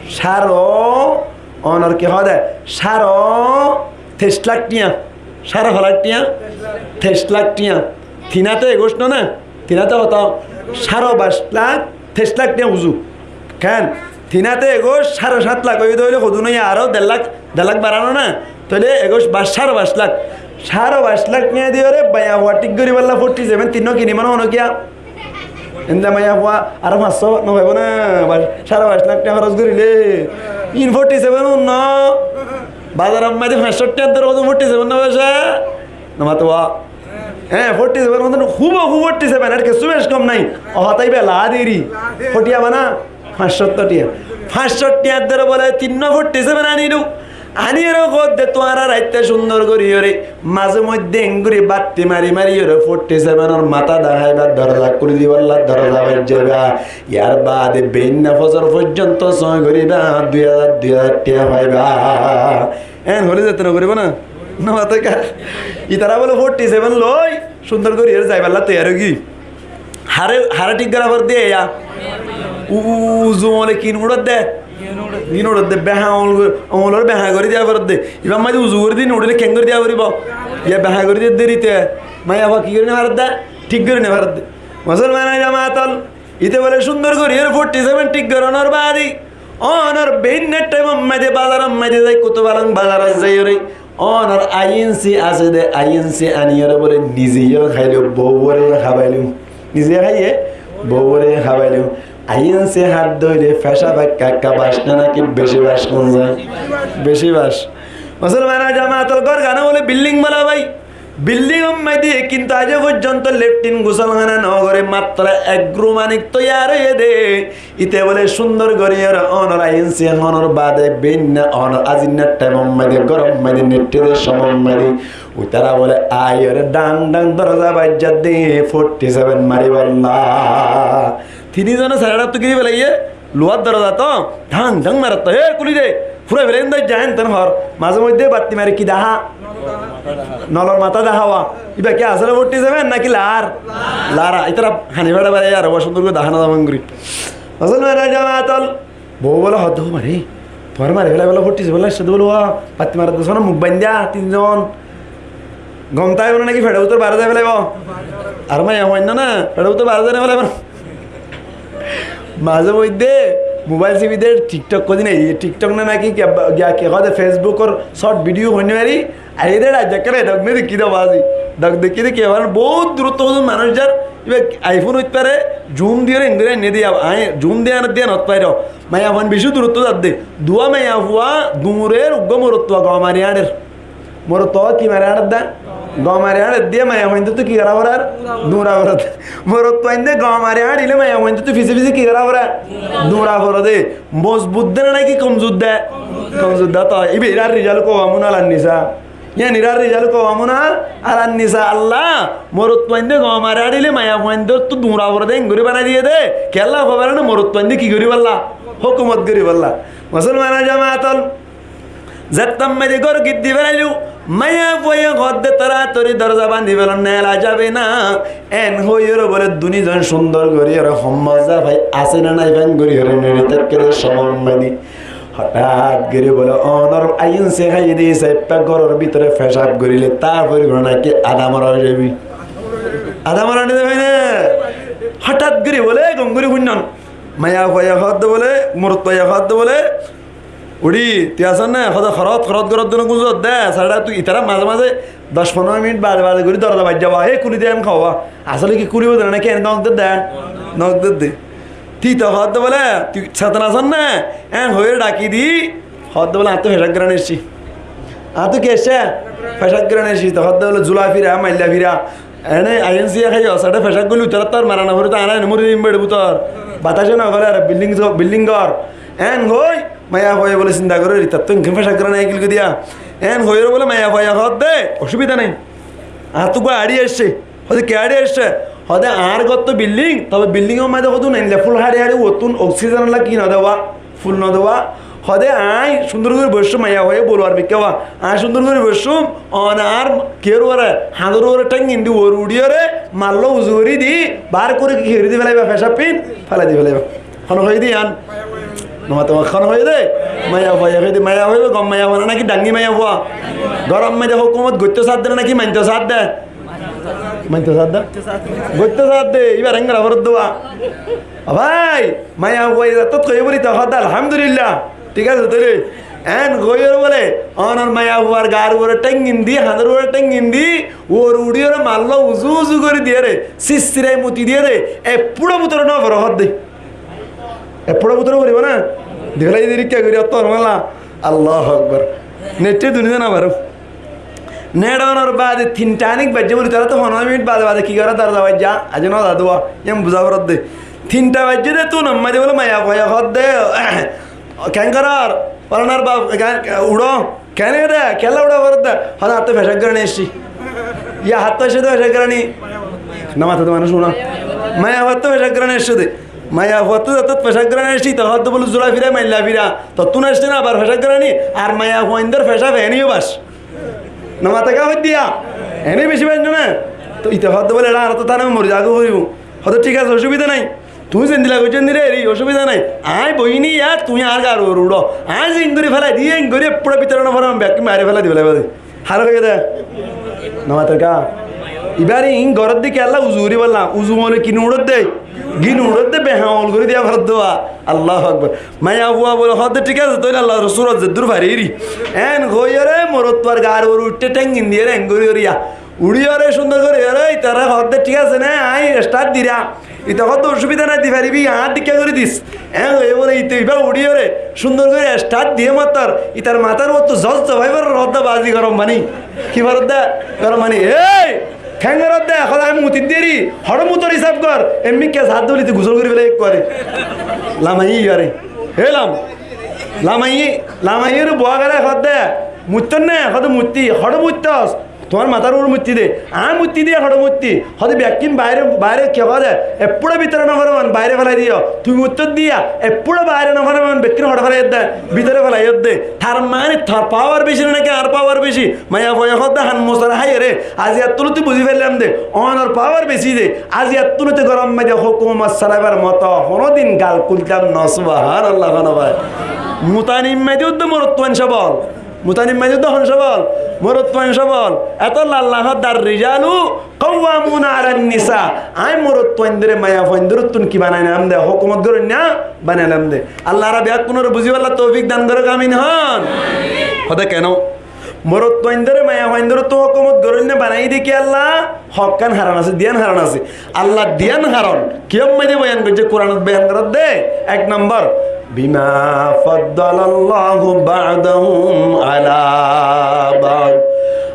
Sáro, onor ki hoó de? Sáro teic lak thiañ. Sáro ho lak thiañ? Teic lak thiañ. Tin áte ekuic no na? Tin áte hoto? Sáre fañs lak, teic lak tiañ uzu. Ken? Tin áte ekuic, sáre sát lak óiye de óile hodún óiye aró der lak, der lak bará no na? Tóile ekuic ba sáre fañs lak. Sáre fañs lak tiañ diyóre maiyafua thík goríbolla forty seven tin no kinibó no, hono kiya? Ende maiyafua aró fañs só no faibo na? Ba sáre fañs lak tiañ hóros goríle. In forty seven un no. Bazaror maze fañs cót tiañr dóre hodún forty seven no bece? No mato ba. Hé, forty seven mane húbahú forty seven, ar kessú bec kom nái. Ó hotá iba laá deri. Hotá bana, fañs cót tiañ. Fañs cót tiañr dóre bóle tin no forty seven anílu. Aníyore hoódde tuáñra raitta cúndor goríyore, maze moidde engori batti mari mariyore forty seven or matá dahaiba, doroza kúli dibolla doroza baijjaiba. Yar baade beinna fozor foijjonto sói goríba, dui házar, dui házar tiañ faiba. Eén hoilé zete no goríbo na? No mato ká. Itará bóle forty seven loi, cúndor gorí ere zaibálla toiyar ói giyói. Haré, haré thík gorá foredde eya. U-, u-, uzu óile ki uçódde? Gin uçódde, beha óile, óile beha gorí diya foredde. Ibár maze uzu gorí di no uçíle keén gorí diya foribó? Iya beha gorí diya derite. Maiyafua ki gorí no faredde? Thík gorí no faredde. Musolman jamaat ol, ite bóle cúndor gorí ere forty seven thík gorónor baade, ónor beinna thaimor maze bazaror maze zai, Kutubalang bazarot zaiyóre, ónor I N C asé de, I N C aníyore bóle nize yó háilo, bouwore yó hábailo. Nize yó háiye, bouwore yó hábailo. I N C hádde óile fecab ekka ekka bac né náki beci bac? Hon zai? Beci bac. Musolman jamaat ol, górgán bóle bilding bóla bái. Bildingor maze kintu aijjó foijjonto leftin gusolhána no goré, matro ek rum anik toiyar óiye de. Ite bóle cúndor gorí ere ónor I N C honor baade beinna ónor azinnar thaimor maze, góror maze, nettí de somor maze, uitará bóle aiyóre dhang dhang doroza baijjadde forty seven maribólla. Tini zone sairáttu giri félaiye, luwar doroza to dhang dhang maratto, "Hé, kúli de, fúrai félai de, zain ten hor." Maze moidde batti mari ki dahá? Nolor matá dahá wa. Iba ki asóle forty seven náki laár? Laár. Itará hañdi fare fare ar uwa cúndor gorí dahá no zaibo gorí. Musolman jamaat ol, bou bóle hoódde, "Ó mare, tuáñre mari félaibolla forty seven loi aiccé de bóle, wa, batti maredde sóna muk baindá tin zon." Gom táibo né náki feçor bútore baré zai félaibo? Ar maiyafuain no na, feçor bútore baré zai no félaibo. Maze moidde mobail sibi de TikTok hoó de nái, TikTok né náki ki, ki, ki hoó de, Facebookor short video hoó de nái, aiyé de, aijja ekkán dhok né dekí de bazi. Dhok dekí de ki abar bout durottu hoó de manúic zar, iba iPhone óit fare, zoom diyóre engori ainné de, añí zoom diya no diya no fairí. Maiyafuain beci durottu zadde. Duwa maiyafua duñrer, uggúa morotfua gom mari añçer. Morotfua ki mari añçedde? Gom mari añçedde, maiyafuaindóttu ki gorá forer? Duñra forer. Morotfuainde gom mari añçile maiyafuaindóttu fise fise ki gorá forer? Duñra forer de. Mozbut de né náki komzur de? Komzur de. To, iba irar rijal kawwamuna alan nisa. Yián irar rijal kawwamuna alan nisa. Allah morotfuainde gom mari añçile maiyafuaindóttu duñra forer de, engori banai diye de. Kiyólla hoibar né, morotfuainde ki goríbolla? Hókumot goríbolla. Musolman jamaat ol, zettót maze gór giddi félailu, maiyafuaye hoódde toratori doroza bandi félon, nela zabe na. Eén hoiyóre bóle dunizon cúndor goríyore hommot zafai asé né nái fán goríyore neçi táikke de somor maze. Hotát gorí bóle ónor I N C háiye de, saiffá góror bútore fecab goríle tar fore gona náki adamora ói zaibi. Adamora ói zaibi né? Hotát gorí bóle gom gorí fúinnon. Maiyafuaye hoódde bóle, morotfuaye hoódde bóle, "Uçí, tui asós né?" Hoódde, "Horot, horot górot dune gúzor de, sára tui." Itará maze maze doc fonero minit bade bade gorí doroza baijjá wa, "Hé, kúli de," eén hoó wa. Asóle ki kúlibo de né náki eén nok der de? Nok der de. Tui to hoódde bóle, "Tui setan asós né?" Eén hoiyóre dhaki di, hoódde bóle, "Añáttu fecab gorán aiccí." "Añáttu ki aiccí?" "Fecab gorán aiccí." To hoódde bóle, "Zula fira, mailla fira." Ene I N C ye háiye, sára fecab goille uitaráttu ar mara no foré, añára ene mori zaiyum beçe bútor. Batacé no góle, ar bilding, bilding gór. Eén hoi, maiyafuaye bóle sinta gorí, itattú engán fecab gorán aigil goi diya. Eén hoiyóre bóle maiyafuaye hoódde, "Ocubida nái. Añáttu uggúa añçi aiccí." Hoódde, "Ki añçi aiccí?" Hoódde, "Añár gór to bilding, tobe bildingor maze hoódde nailla ful hári hári uottún oksijenolla ki no dewa, ful no dewa." Hoódde, "Añí cúndor gorí boiccúm," maiyafuaye boluwar mikká wa, "Añí cúndor gorí boiccúm, one añár kiyór uore, hañdor uore théng indi uore uçíyore, malló uzu gorí di, bar gorí ki gorí di félaiba, fecab fín félai di félaiba." Hone hoiyé de yián? No mato, hone hoiyé de? Maiyafuaye hoiyé de, maiyafuaye gom maiyafua né náki dhangi maiyafua? Góror maze hókumot goittó saádde né náki maintó saádde? Mainto sadde? Goitto sadde, ibar engara forodduwa. Ó bái, maiyafuwa izatot hoiye buli to hodde, alhamdulillah. Thík asé, tóile en hoiyóre bóle, onor maiyafuwar gar uore théngin di, hañdor uore théngin di, uore uçíyóre mallo uzu uzu gorí diyére, sissirai muti diyére, ek fúça bútore no fore hodde. Ek fúça bútore foribo na? Difélai di rikka gorí otto hormala. Allahu Akbar. Neiṭṭe duniyat no faro. Neçonor baade tinta anik baijje buli, tará to fondoro minit baade baade ki goré, doroza baijja, aijja no za duwa, yián buza foredde. Tinta baijje de, tún ammá de bóle maiyafuwaye hoódde, keén goror, folanar baf, ke-, ke-, uçó, keén de, kiyólla uçá foredde, hoódde, añáttu fecáb gorí aiccí. Yá, añáttu aiccé de fecáb gorí aní. No mató de manúic uçó. Maiyafuwattú fecáb gorí aní aiccí de. Maiyafuwattú zetót fecáb gorí aní aiccí, ite hoódde bóle zura fira, mailla fira. Tottún aiccé na abar fecáb gorí aní, ar maiyafuwaindor fecáb eéne yó bac. No mate ká hoiddé ya? Ene beci bainno na? To ite hoódde bóle, eçé añára to tánami mori zagói foribo. Hoódde, thík asé, ocubida nái. Tuñí zendilla goijjó endilla eri, ocubida nái. Aññí boiyí ni yat, tuñí añár gar uore uçó. Aññí zeén gorí félai diyí, eén gorí, ek fúça bútore no fore, aññí bekkún baáre félai di félaiba de. Hálok óiye de. No mater ká? Ibáre iín gorédde kiyólla, uzu goríbolla. Uzu mole ki no uçédde? Gín uçédde, behamol gorí diya foredde. Allahu Akbar. Maiyafuwa bóle hoódde, thík asé, tóile Allar Rosul zeddúr fari eri. Eén hoiyóre morotfuar gar uore uiththé théngin diyére eén gorí gorí ya. Uçíyóre cúndor gorí yóre itaré hoódde, thík asé né, aññí estát diram. Ite hoódde, ocubida nái, di faribí, añár dikká gorí dis. Eén hoiyé bóle ite ibá uçíyóre cúndor gorí estát diyé mattor, itar matár uottú zos zofai forer hoódde, bazi gorom faní. Ki foredde? Gorom faní. Éi! Keén goródde? Hoódde, aññí mutir deri, hoçé mutor hísab gor. Emmikká saádde bóli tui gusól gorí félai ekkuare. Lamaiyé iyóre. Hé lam. Lamaiyé, lamaiyóre buá gele hoódde, muittót né? Hoódde, muittí. Hoçé muittos? Tuáñr matár uore muittí de. Aññí muittí de, hoçé muittí? Hoódde, bekkín baáre, baáre ki hoódde? Ek fúça bútore no fore, baáre félai diyo. Tui muittót diya, ek fúça baáre no fore, bekkín hoçé félai edde? Bútore félai edde. Tar mane tor pawar beci né náki añár pawar beci? Maiyafuwaye hoódde, han musara háiyore, aijjattú lóti buzí faillám de, onor pawar beci de. Aijjattú lóti gorom maze hókumot solaibar moto honódin gal kúltam no. Subhánallah, hono bái. Mutanit maze uddé morotfuain cóbol. Mutanit maze uddé hon cóbol? Morotfuain cóbol. Etolla Allah hoódde, ar-rijalu qawwamuna alan nisa. Aññí morotfuaindóre maiyafuaindórottún ki banailam de? Hókumot goróinna banailam de. Allah añára bekkúnore buzíbolla toufik dan gorouk, amin hon. Hoódde keno? Morotfuaindóre maiyafuaindórottú hókumot goróinna banaiyé de kiyólla? Hokkán haron asé, diyán haron asé. Allah diyán haron kiyór maze boyan goijjé? Kuranot boyan goródde. Ek nombor, bima faddalallahu ba'dahum ala ba'd.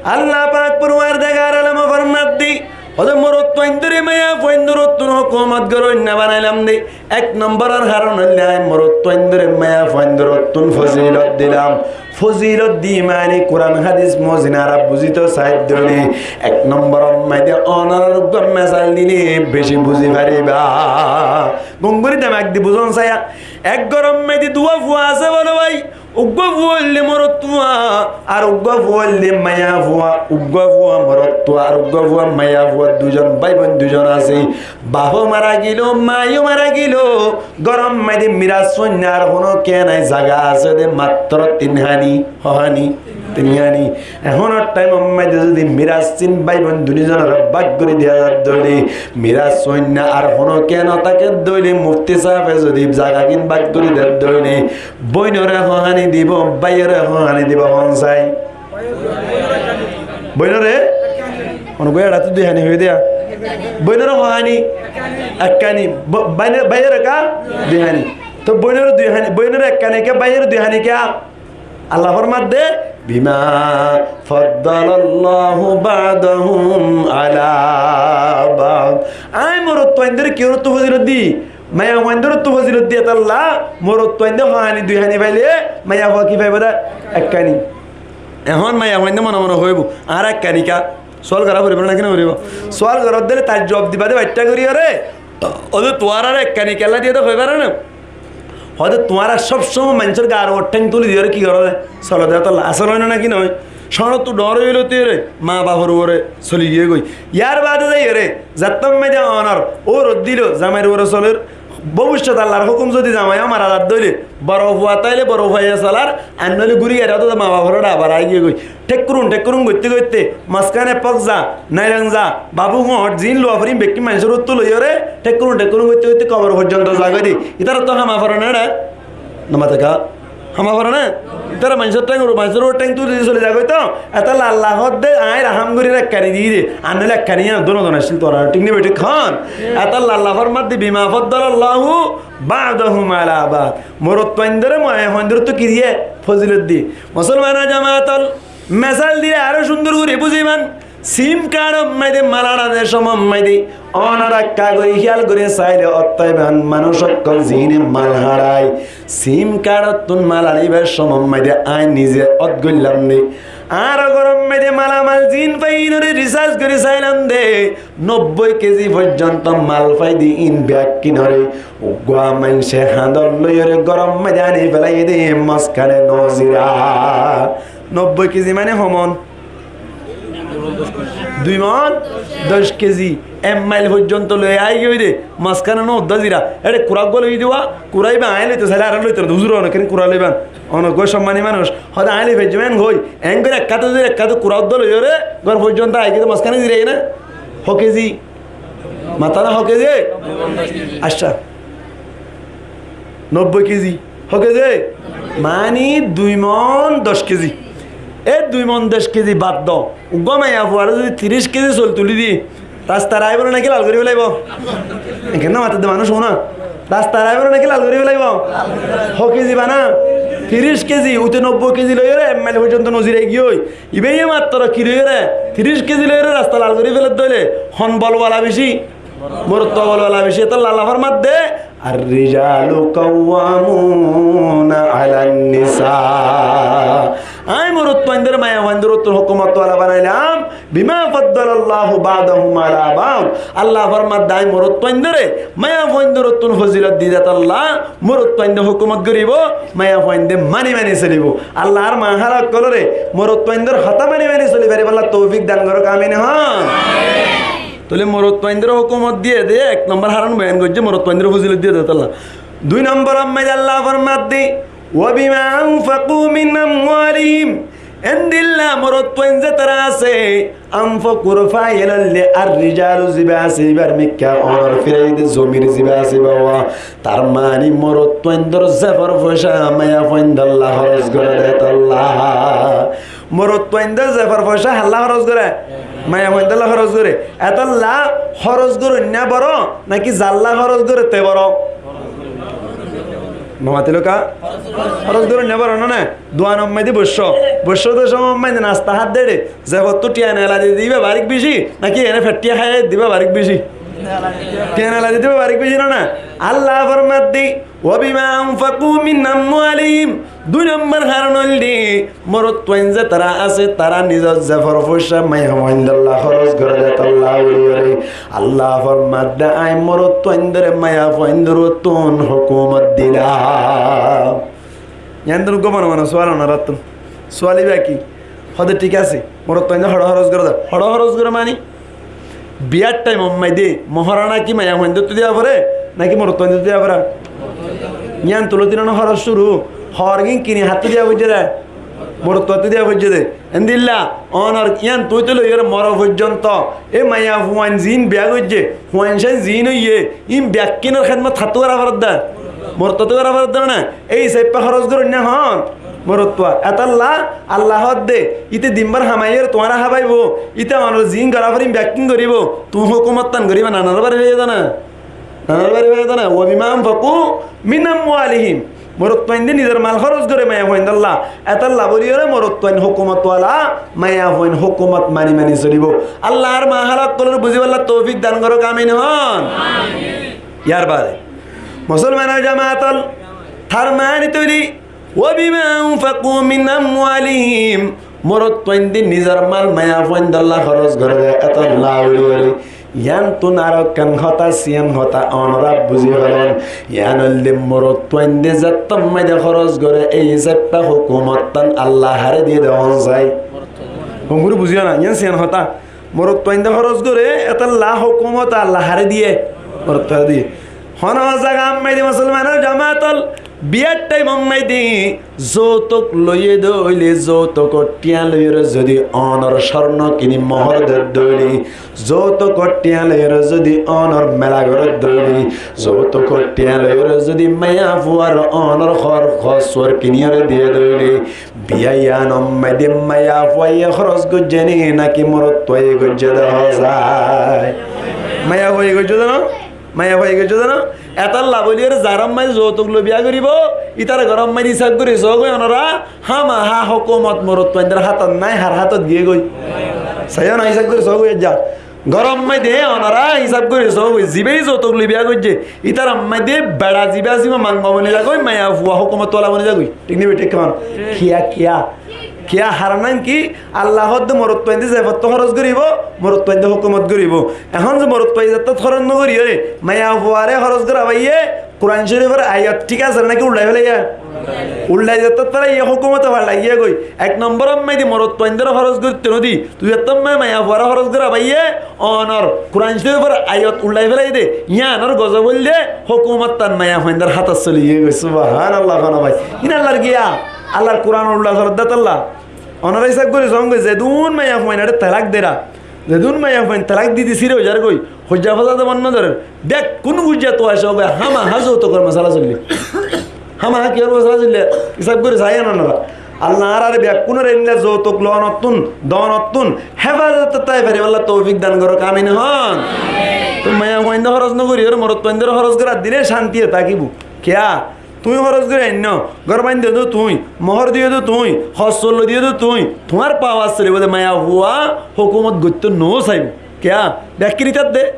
Allah pak forwardigare alome formadde, hoódde morotfuaindóre maiyafuaindórottún hókumot goróinna banailam de. Ek nomboror haron óilde, aññí morotfuaindóre maiyafuaindórottún fozilot dilam. Fozilot di mani Kuran hádis mozin añára buzíto saidde óile, ek nomboror maze onorár uggwá mesal dile beci buzí fariba. Gom gorí demak di buzón saiya. Ek gorór maze duwá fua asé bóle bái. Uggwá fua óilde morotfua, ar uggwá fua óilde maiyafuwa, uggwá fua morotfua, ar uggwá fua maiyafuwa, duizon báiboin duizon asé. Bafó mara giló, maiyó mara giló, gorór maze miras foinna ar honó ke nai, zaga asé de mattro tinháni, hoháni, tinháni. Ehónor thaimor maze zodi miras tin báiboin duizonore bák gorí diya zadde óile, miras foinna ar honó ke no tákedde óile, mufti sáfe zodi zagagín bák gorí dedde óile, bóinore hoháni dibo, báiyore hoháni dibo, hon sai? Bóinore? Onoggúa eçattú duiháni hoiyé diya. Bóinore hoháni? Ekkáni. Bó-, báine-, báiyore ká? Duiháni. Tóu bóinore duiháni, bóinore ekkáni ká, báiyore duiháni ká? Allah formadde, bima faddalallahu ba'dahum ala ba'd. Aññí morotfuaindóre kiyórottú fozilot di? Maiyafuaindórottú fozilot di. Etolla morotfuainde hoháni duiháni faile, maiyafuwa ki faibo de? Ekkáni. Ehón maiyafuainde mone mone hoibo, añára ekkáni ká? Sual gorá foribo né náki no foribo? Sual goródde óile tar juab diba de baiththá goríyore. Óde tuáñrare ekkáni kiyólla diyé de hoi faro né? Hoóde tuáñra sob somoi maincór gaar uore théng tuli diyóre ki goró de? Soló de. Etolla asól ói né náki no? Cóñrottú dhoóñr ói lóti yóre maa bafor uore soli giyé goi. Yar baade zaiyóre zettót maze onor óu roddílo zamair uore solér, Bóbicót Allar hókum zodi zamai ó mara zar dóile, boro fua táile boro fuaye salar, ar nóile gúri gari ódde ma baforé abar aigiyé goi. Thekkurun thekkurun goitté goitté, maskán ek fok za, nairang za, babu hoóñt, ziín luwa forí bekkín maincór uttú loiyóre, thekkurun thekkurun goitté goitté kobor foijjonto zagói de. Ítarattú hama fore né éçe? Nomate ka? Hama fore né? Ítara maincór théng, maincór uore théng tuli tuli zagói to. Etálla Allah hoódde, aññí rahám gorí ekkani diyí de. Ar nóile ekkani yían dóno dóno accíl tuáñra. Thík né bethík hoón? Etálla Allah formadde, "Bima faddalallahu ba'dahum ala ba'd." Morotfuaindóre maiyafuaindórottú ki diyé? Fozilot diyé. Musolmanor jamaat ol, mesal dile aró cúndor gorí buzíban. Sim kaçor maze mal añçade cómor maze ónora ekká gorí híyal gorí saile ótto ibán manúic ókkol ziíne mal hañçai. Sim kaçottún mal añçibar cómor maze aññí nize ót goillám de. Añáro góror maze malamal ziín fai íinore risas gorí sailam de. Nobbói kezi foijjonto mal fai de íin bekkínore uggúa maincé hañdot loiyóre góror maze aní felaiyé de, moskáne nozira. Nobbói kezi mane homon? Dui mon doc kezi. Ek mail foijjonto loi aigiyói de, moskáne no uddá zira. Éçe kura uggúa loi diwa, kura ibá aññí loito saile aró loito no de, huzur one kén kura loiban? One uggúa commani manúic, hoóde aññí loi faijjum en hoi. En gorí ek háte zodi ek háte kura uddá loiyóre gór foijjonto aigiyói de, moskáne ziraiyé na? Hó kezi? Matá na, hó kezi? Accá. Nobbói kezi. Hó kezi? Mani dui mon doc kezi. E dui mon doc kezi bad do. Uggúa maiyafuaré zodi tiríc kezi soil tulí di, rastar aibóre náki lal gorí félaibo? Enke no maté de manúic, cúno. Rastar aibóre náki lal gorí félaibo? Hó kezi bana? Tiríc kezi. Uite nobbói kezi loiyóre ek mail foijjonto no zirai giyói. Ibáye mattor ki loiyóre? Tiríc kezi loiyóre rasta lal gorí félaidde óile hon bol wala beci? Morotfua bol wala beci. Etálla Allah formadde, "Ar-rijalu qawwamuna alan nisa." Aññí morotfuaindóre maiyafuaindórottún hókumot wala banailam, "bima faddalallahu ba'dahum ala ba'd." Allah formadde, aññí morotfuaindóre maiyafuaindórottún fozilot di de etálla morotfuainde hókumot goríbo, maiyafuainde mani mani solibo. Allar mahála ókkolóre morotfuaindór hotá mani mani soli faribálla toufik dan goró, amin hoón. Tóile morotfuaindóre hókumot diyé de ek nombor haron boyan goijjé, morotfuaindóre fozilot diyé de etálla. Dui nombor ammáide Allah formadde, "Wa bima anfaqu min amwalihim." Endilla morotfuain ze tará asé, anfaqur fail óilde ar-rijalu zibá asé, ibár mikká onor firai de zomir zibá asé baba. Tar mani morotfuaindór zefor foicá maiyafuaindolla hóros goré de etálla. Morotfuaindór zefor foicá halla hóros goré? Maiyafuaindolla hóros goré. Etálla hóros goróinna boro náki zalla hóros goré te boro? No matiló ka? Hóros goróinna boro no né? Duan ammáide boiccó. Boiccó de cómot ammáide nasta hát de éçe. Ze fottú thiañ elai de ibá barik beci, náki ene feththiya hái de ibá barik beci? Thiañ elai de ibá barik beci no né? Allah formadde, "Wa bima anfaqu min amwalihim." Dui nombor haron óilde, morotfuain ze tará asé, tará nizor zefor foicá maiyafuaindolla hóros goré de etálla buli goré. Allah formadde, aññí morotfuaindóre maiyafuaindórottún hókumot dilam. Yián dóro uggúa mone mone sual onorattún. Sual ibá ki? Hóde thík asé, morotfuainde hoçé hóros goré de? Hoçé hóros goré mani? Biyár thaim ammáide mohórana ki maiyafuaindottú diya foré náki morotfuaindottú diya foré? Yián tulóti no né hóros cúru. Hoórgín kini hattú diya foijjé de? Morotfuattú diya foijjé de. Endilla onor yián tuáñttú loiyóre moro foijjonto e maiyafuain ziín biyá goijjé, fuain cán ziín óiye, ín bekkínor hédmot hattú gorá foredde? Morotfuattú gorá foredde no né? Ei hísafe hóros goróinna hoón? Morotfua. Etálla Allah hoódde, íte dinbár hamaiyóre tuáñre hábaibo, íte onor ziín gorá foré ín bekkín goríbo, tuñí hókumottán goríba, nanor bari faiyé de na? Nanor bari faiyé de na? Wa bima anfaqu min amwalihim. Morotfuainde nizor mal hóros goré maiyafuaindolla. Etálla bóliyoré morotfuain hókumotwala, maiyafuain hókumot mani mani solibo. Allar mahála ókkolóre buzíbolla toufik dan gorók, amin hoón. Yar baade musolmanor jamaat ol, tar mani tóile, wa bima anfaqu min amwalihim. Morotfuainde nizor mal maiyafuaindolla hóros goré de, etálla bóliyoré. Yiántun arekkán hotá, siyán hotá onorá buzí felon. Yián óilde morotfuainde zettót maze hóros goré, ei hísafe hókumottán Allah haré diyé de hoón sai. Hon gorí buzíyo na, yián siyán hotá. Morotfuainde hóros goré, etálla hókumot Allah haré diyé. Morotfuare diyé. Hono zaga ammáide musolmanor jamaat ól, biyar thaim ammáide zoutuk loiye de óile, zoutukor thiañ loiyóre zodi onor córno kini mohór de de óile, zoutukor thiañ loiyóre zodi onor mela gorer de óile, zoutukor thiañ loiyóre zodi maiyafuar onor hór hósuar kiniyóre diye de óile, biya yián ammáide maiyafuaye hóros goijje né naki morotfuaye goijje de hoó zai? Maiyafuaye goijje de no? Maiyafuaye goijje de no? Etálla bóli ar zar ammáide zoutuk loi biya goríbo, ítar gór ammáide hísab gorí soó goi onora, hámaha hókumot morotfuaindor hátot nái, har hátot giyé goi? Saiyó na, hísab gorí soó goi aijja. Gór ammáide onora hísab gorí soó goi, zibá zoutuk loi biya goijje, ítar ammáide beça zibá asé íba manga boni za goi, maiyafua hókumotwala boni za goi. Thík né bethík hoón? Kiyá, kiyá? Kiyá haran ki? Allah hoódde morotfuainde ze fottú hóros goríbo, morotfuainde hókumot goríbo. Ehón ze morotfuaye zettót hóros no goríyore, maiyafuare hóros gorabaye, Kuran Córifor ayat thík asé naki uldhai félaiye? Uldhai zettót félaiye hókumote fallai giyé goi. Ek nombor ammáide morotfuaindore hóros goitto no di, tui zettót maiyafuare hóros gorabaye, onor Kuran Córifor ayat uldhai félai de, yiánor gozob óilde hókumottan maiyafuaindor hátot soli giyé goi. Subhánallah, hono bái. Ín Allar kiyá? Allar Kuran uldha soledde tálla. Onora hísab gorí soó goi, zedún maiyafuain ere talak dera, zedún maiyafuain talak di di siri ói zar goi, hoijja fosade mon no dórer, bekkún hoijja tuwa soó goi, hámaha zoutukor masala soille. Hámaha kiyór masala soille? Hísab gorí saiyó na onora? Allah añárare bekkúnore endilla zoutuk lonottún, donottún héfazotot tái faribálla toufik dan goró, amin hoón. Toi maiyafuainde hóros no goríyore morotfuaindore hóros gorát dile cánti tákibo. Kiyá? Tuñí hóros gorí ainnó, gór baindó de tuñí, mohór diyó de tuñí, hósuar loi diyó de tuñí, tuáñr pawar solibo de maiyafua hókumot goittó no saibo. Kiyá? Bekkín ítar de.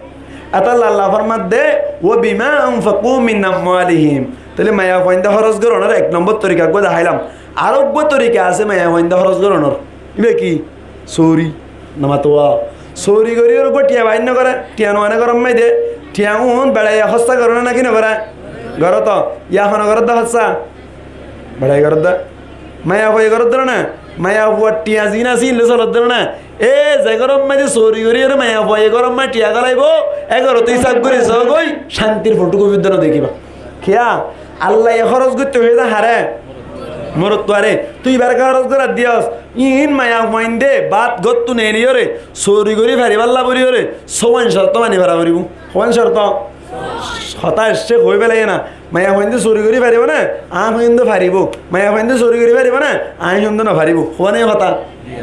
Etálla Allah formadde, "Wa bima anfaqu min amwalihim." Tóile maiyafuainde hóros gorónor ek nombor torika uggúa deháilam. Aró uggúa torika asé maiyafuainde hóros gorónor. Íba ki? Sóori, namatuwa. Sóori gorí ar uggúa thiañ baáin no goré, thiañ no ané gór ammáide, thiañ ún beçaiye hóssa goré né náki no goré? Goré to. Yá hone goré de hóssa? Beçaiye goré de. Maiyafuaye goré de né? Maiyafuar thiañ ziín asé ín loi solé de né? E ze gór ammáide sóori gorí ar maiyafuaye gór ammá thiañ gólaibo, e górot hísab gorí soó goi, cántir fotókofi uddá no dekíba. Kiyá? Allaye hóros goittó hoiyé de hare? Morotfuare. Tui íbaré hóros gorát diyós. Ín maiyafuainde bát góttu neeliyóre sóori gorí faribálla bóliyóre sówan corto mani fara foribó. Howan corto? Hotá eccé hoi félaiye na. Maiyafuainde sóori gorí faribó né? Aññí hoiyum de faribó. Maiyafuainde sóori gorí faribó né? Aññí hoiyum de no faribó. Howan e hotá?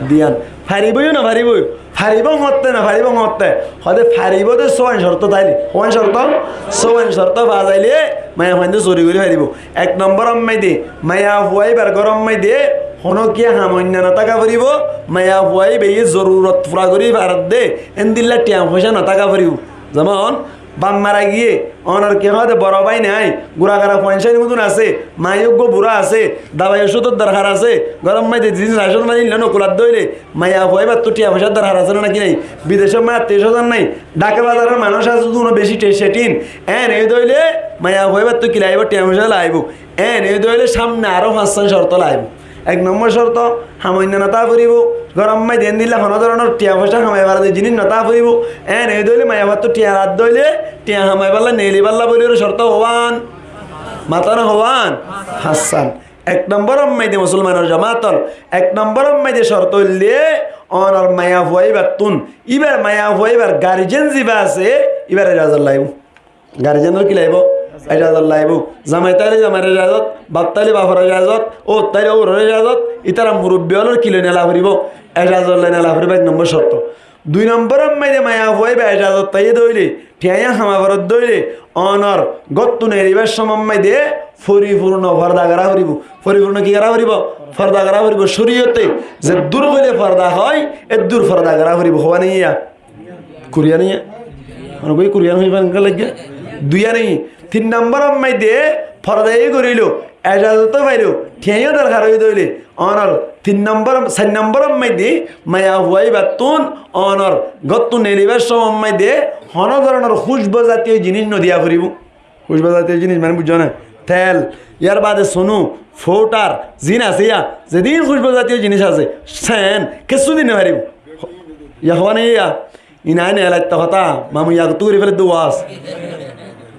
Diyan. Faribó yó no faribó yó. Faribó hoñotte, no faribó hoñotte? Hoóde faribó de sówan corto táile. Howan corto? Sówan corto fa zaile maiyafuainde sóori gorí faribó. Ek nombor ammáide, maiyafua íbar gór ammáide honókiya ham oinna no táka foribó, maiyafua íbaye zorurot fura gorí faredde, endilla thiañ foicá no táka foribó. Zemon, baf mara giyé, onor ki hoóde boro bái nái, gura gara fuain cáin húdun asé, maiyó uggúa burá asé, dabai ocúdor dorhar asé, gór ammáide zinis asé, mani ílla no kuladde óile, maiyafua íbattú thiañ foicár dorhar asé né náki nái? Bidecót maiyafua attiyo sózon nái, Dhaka bazaror manúic asé, zunó beci the-, cethin. Éen óiye de óile maiyafua íbattú ki laibó? Thiañ foicá laibó. Éen óiye de óile sámne aró fañssán corto laibó. Ek nombor corto, ham oinna no táka foribó. Gór ammáide endilla honó doronor thiañ foicá ham oibálla de zinis no táka foribó. Éen óiye de óile maiyafuattú thiañ ladde óile, thiañ ham oibálla neelibálla bóli corto howan? Matá no howan? Fañssán. Ek nombor ammáide musolmanor jamaat ól, ek nombor ammáide corto óilde, onor maiyafua íbattún, íbar maiyafua íbar garjen ziba asé, íbar ejazot laibó. Garjenor ki laibó? Ejazot laibó. Zamai táile zamair ejazot, baf táile bafor ejazot, óur táile óuror ejazot, ítara murubbi ólor ki loi nela foribó? Ejazot loi nela foribó, ek nombor corto. Dui nombor ammáide maiyafua íba ejazot táiye de óile, thiañ ham oibálla de óile, onor góttu neelibar cómot ammáide forifurno forda gorá foribó. Forifurno ki gorá foribó? Forda gorá foribó. Córiyote zeddúr hoile forda hoó, eddúr forda gorá foribó. Howa naiya? Kuriya naiya? Mane koi kuriya naiya, fan ka lage? Duiya naiya? Tin nombor ammáide forda yó gorílo, ejazot ó failo, thiañ yó dorhar óiye de óile, onor tin nombor, sair nombor ammáide maiyafua íbattún onor góttu neelibar cómot ammáide honó doronor kúcbu zatiyo zinis no diya foribó. Kúcbu zatiyo zinis mane buijjó né? Tel, yar bade sunú, foudar, ziín asé yá, zedún kúcbu zatiyo zinis asé, sen kessú di no faribó. Yá howa naiya? Iín aññí elaitta hotá, mamu yagottú gorí félaidde waz.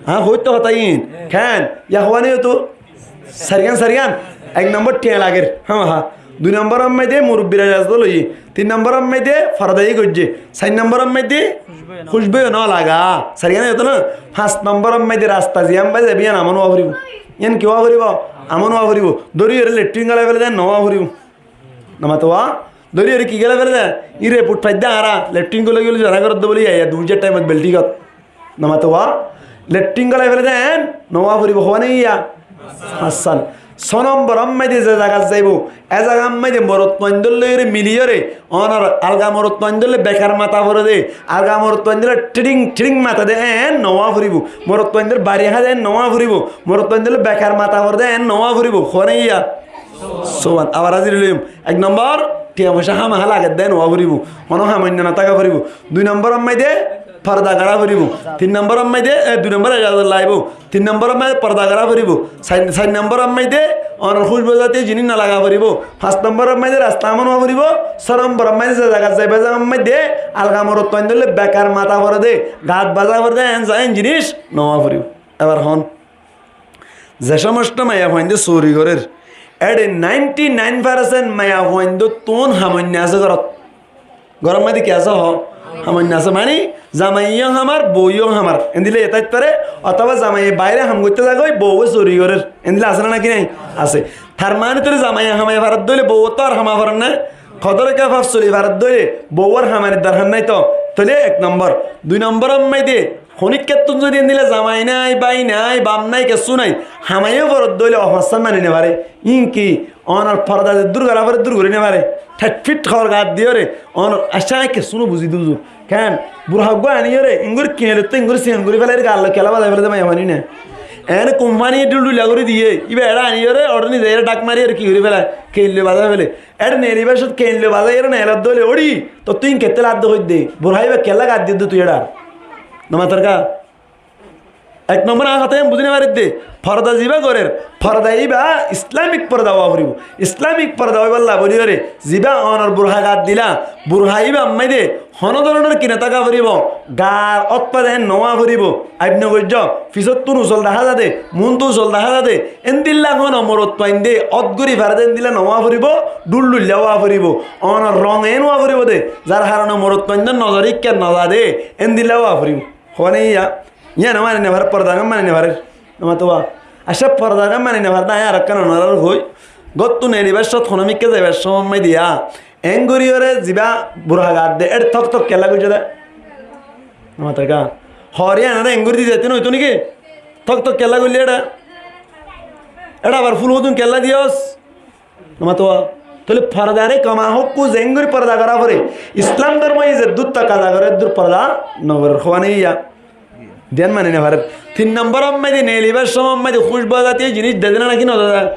Aññí hoóitto hotá iín. Keén? Yá hoówa nái ótu? Sairgán, sairgán. Ek nombor thiañ lager, hámaha. Dui nomboror maidé murubbir ejazot loiyé. Tin nomboror maidé fordayi goijjé. Sair nomboror maidé kúcboiyo no laga. Sairgán óiye to na? Fañs nomboror maidé rasta ziyán bái zaibo, yían amó no ówa foribó. Yían ki ówa foribó? Amó no ówa foribó. Dóri yóre lettrin gólai félai de, no ówa foribó. Nomatowa, dóri yóre ki gólai félai de? Íre put faidde añára lettrin gólai gólai zana goródde bóli, yá, yá, duijjar thaimot belthíkot. Nomatowa, lettrin gólai félai de, eén no ówa foribó, hoówa nái yá? Hasan. Só nomboror maidé ze zagat zaibó, e zagar maidé morotfuaindór lói yóre miliyóre, onor alga morotfuaindór lói bekar mata fore de, alga morotfuaindór lói thíding thíding mata de, eén no ówa foribó. Morotfuaindór bari há de, eén no ówa foribó. Morotfuaindór lói bekar mata fore de, eén no ówa foribó, hoówa nái yá? Suban, abar házir loiyum. Ek nombor, thiañ foicá hámaha lager de, eén no ówa foribó. Honó hamoinna no táka foribó. Dui nomboror maidé forda gorá foribó. Tin nomboror maidé, e, dui nombor ejazot laibó. Tin nomboror maidé forda gorá foribó. Sair, sair nomboror maidé onor kúcbo zatiyo jinis no laga foribó. Fañs nomboror maidé rasta amó no ówa foribó. Só nomboror maidé ze zagat zaibo, e zagar maidé alga morotfuaindór lói bekar mata fore de, gat baza fore de, eén za-, eén jinis no ówa foribó. Ebar hoón, ze cómosto maiyafuainde sori gorér, éçe nainti nain farsent maiyafuaindóttun hamoinna asé górot. Góror maidé ki asé hoó? Hamoinna asé. Mani, zamaiyó hamar, bouwó hamar. Endilla yó táit fare, otóba zamaiye baire ham goittó zagói, bouwé sori gorér. Endilla asé né náki nái? Asé. Tar mani tóile zamaiye hamai faredde óile bouwóttu ar hama forer né? Hodóre kefaf soli faredde óile bouwór hamair dorhar nái to. Tóile ek nombor. Dui nomboror maidé honíkkattún zodi endilla zamai nái, bái nái, baf nái, kessú nái, hamaiyó foredde óile o fañssán mani no fare. Íin ki? Onor forda zeddúr gorá fore eddúr gorí no fare. Thait fit hoór gat diyóre, onor accá aññí kessú no buzí de huzur. Keén? Burha uggúa aníyore, engorí kiñelottú engorí siyan gorí félai, gat loi kela bazai félai de maiyafuain íine. Eéne kumpániye dhúl dhúilla gorí diyé, íba eçé aníyore, oçé nize eçé dhák mariyóre ki gorí félai? Kein loi bazai félai. Eçé neli bácot kein loi bazaiyóre neelot dóile, óri, tottú íin ketté ladde hoidde, burha íba kella gat diyódde tui eçé ar. No matar ká? Ek nombor añár hotá yián buzí no faridde, forda zibá gorér, forda íba Islamik forda ówa foribó. Islamik forda óiballa bóliyoré zibá onor burha gat dila, burha íba ammáide honó doronor ki no táka foribó, gar ótfade eén no ówa foribó, aib no goijjó, fisóttun usol dahá zade, muúntu usol dahá zade, endilla honó morotfuainde ót gorí farede endilla no ówa foribó, dhúl dhuilla ówa foribó, onor rong eén ówa foribó de, zar harone morotfuaindor nozor íkka no zade, endilla ówa foribó. Hoóne yá, yían ó mani no farer, fordagan mani no farer. No mato ba. Accá, fordagan mani no farer de, aññí arekkán onoráre hoói. Góttu neeli báccot honó mikká zaibar cómot maidé yá, eéngoríyoré zibá burha gat de, éçe tok tok kella goijjé de. No matar ká. Hoór yíanoré eéngorí di zaitó noóito néki? Tok tok kella goillé éçe? Éçe abar fúl hódun kella diyós? No mato ba. Tóile fordaré koma hókku, zeéngorí forda gorá foré. Islam dórmo ye zeddúr takaza goré, eddúr forda no gorér. Hoóne yá. Diyan mani no farer. Tin nombor ammáide neeli báccot ammáide kúcbo zatiyo jinis de de né náki no de?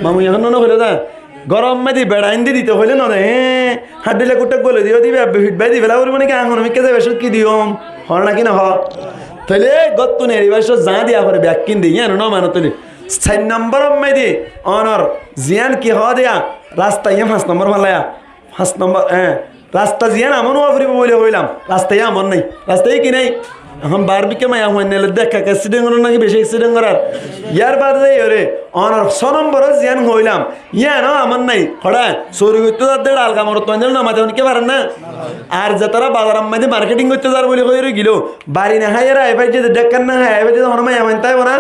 Mamu ehón no hoiló de. Góror ammáide beça aindé dito hoilé no de. Hé, haddila kutha gole diyo diba, ebbe fit bái di fela foribó néki, aññí honó mikká zaibar cómot ki diyum? Hoó náki no hoó? Tóile góttu neeli báccot zaá diya foré, bekkín de, yían no mano tóile. Sair nombor ammáide onor ziyán ki hoó de yá, rasta yían fañs nombor falla yá. Fañs nombor, eé, rasta ziyán amon ówa foribó bóli hoóilam, rasta yían amon nái. Rasta yían ki nái? Ehón bar mikká maiyafuain neelodde ekka ekka eksidhen gorér náki beci eksidhen gorér? Yárbade yóre, onor só nombor ziyán hoóilam, yían ó amon nái. Hoçé, sori goittó zadde éçe alga morotfuaindóre no mate honikká farer né? Ar zetará bazar ammáide marketing goittó zar bóli hoiyóre giló, bari no háiyore ai faijjé de, dhekkán no hái ai faijjé de, honó maiyafuain táibo né?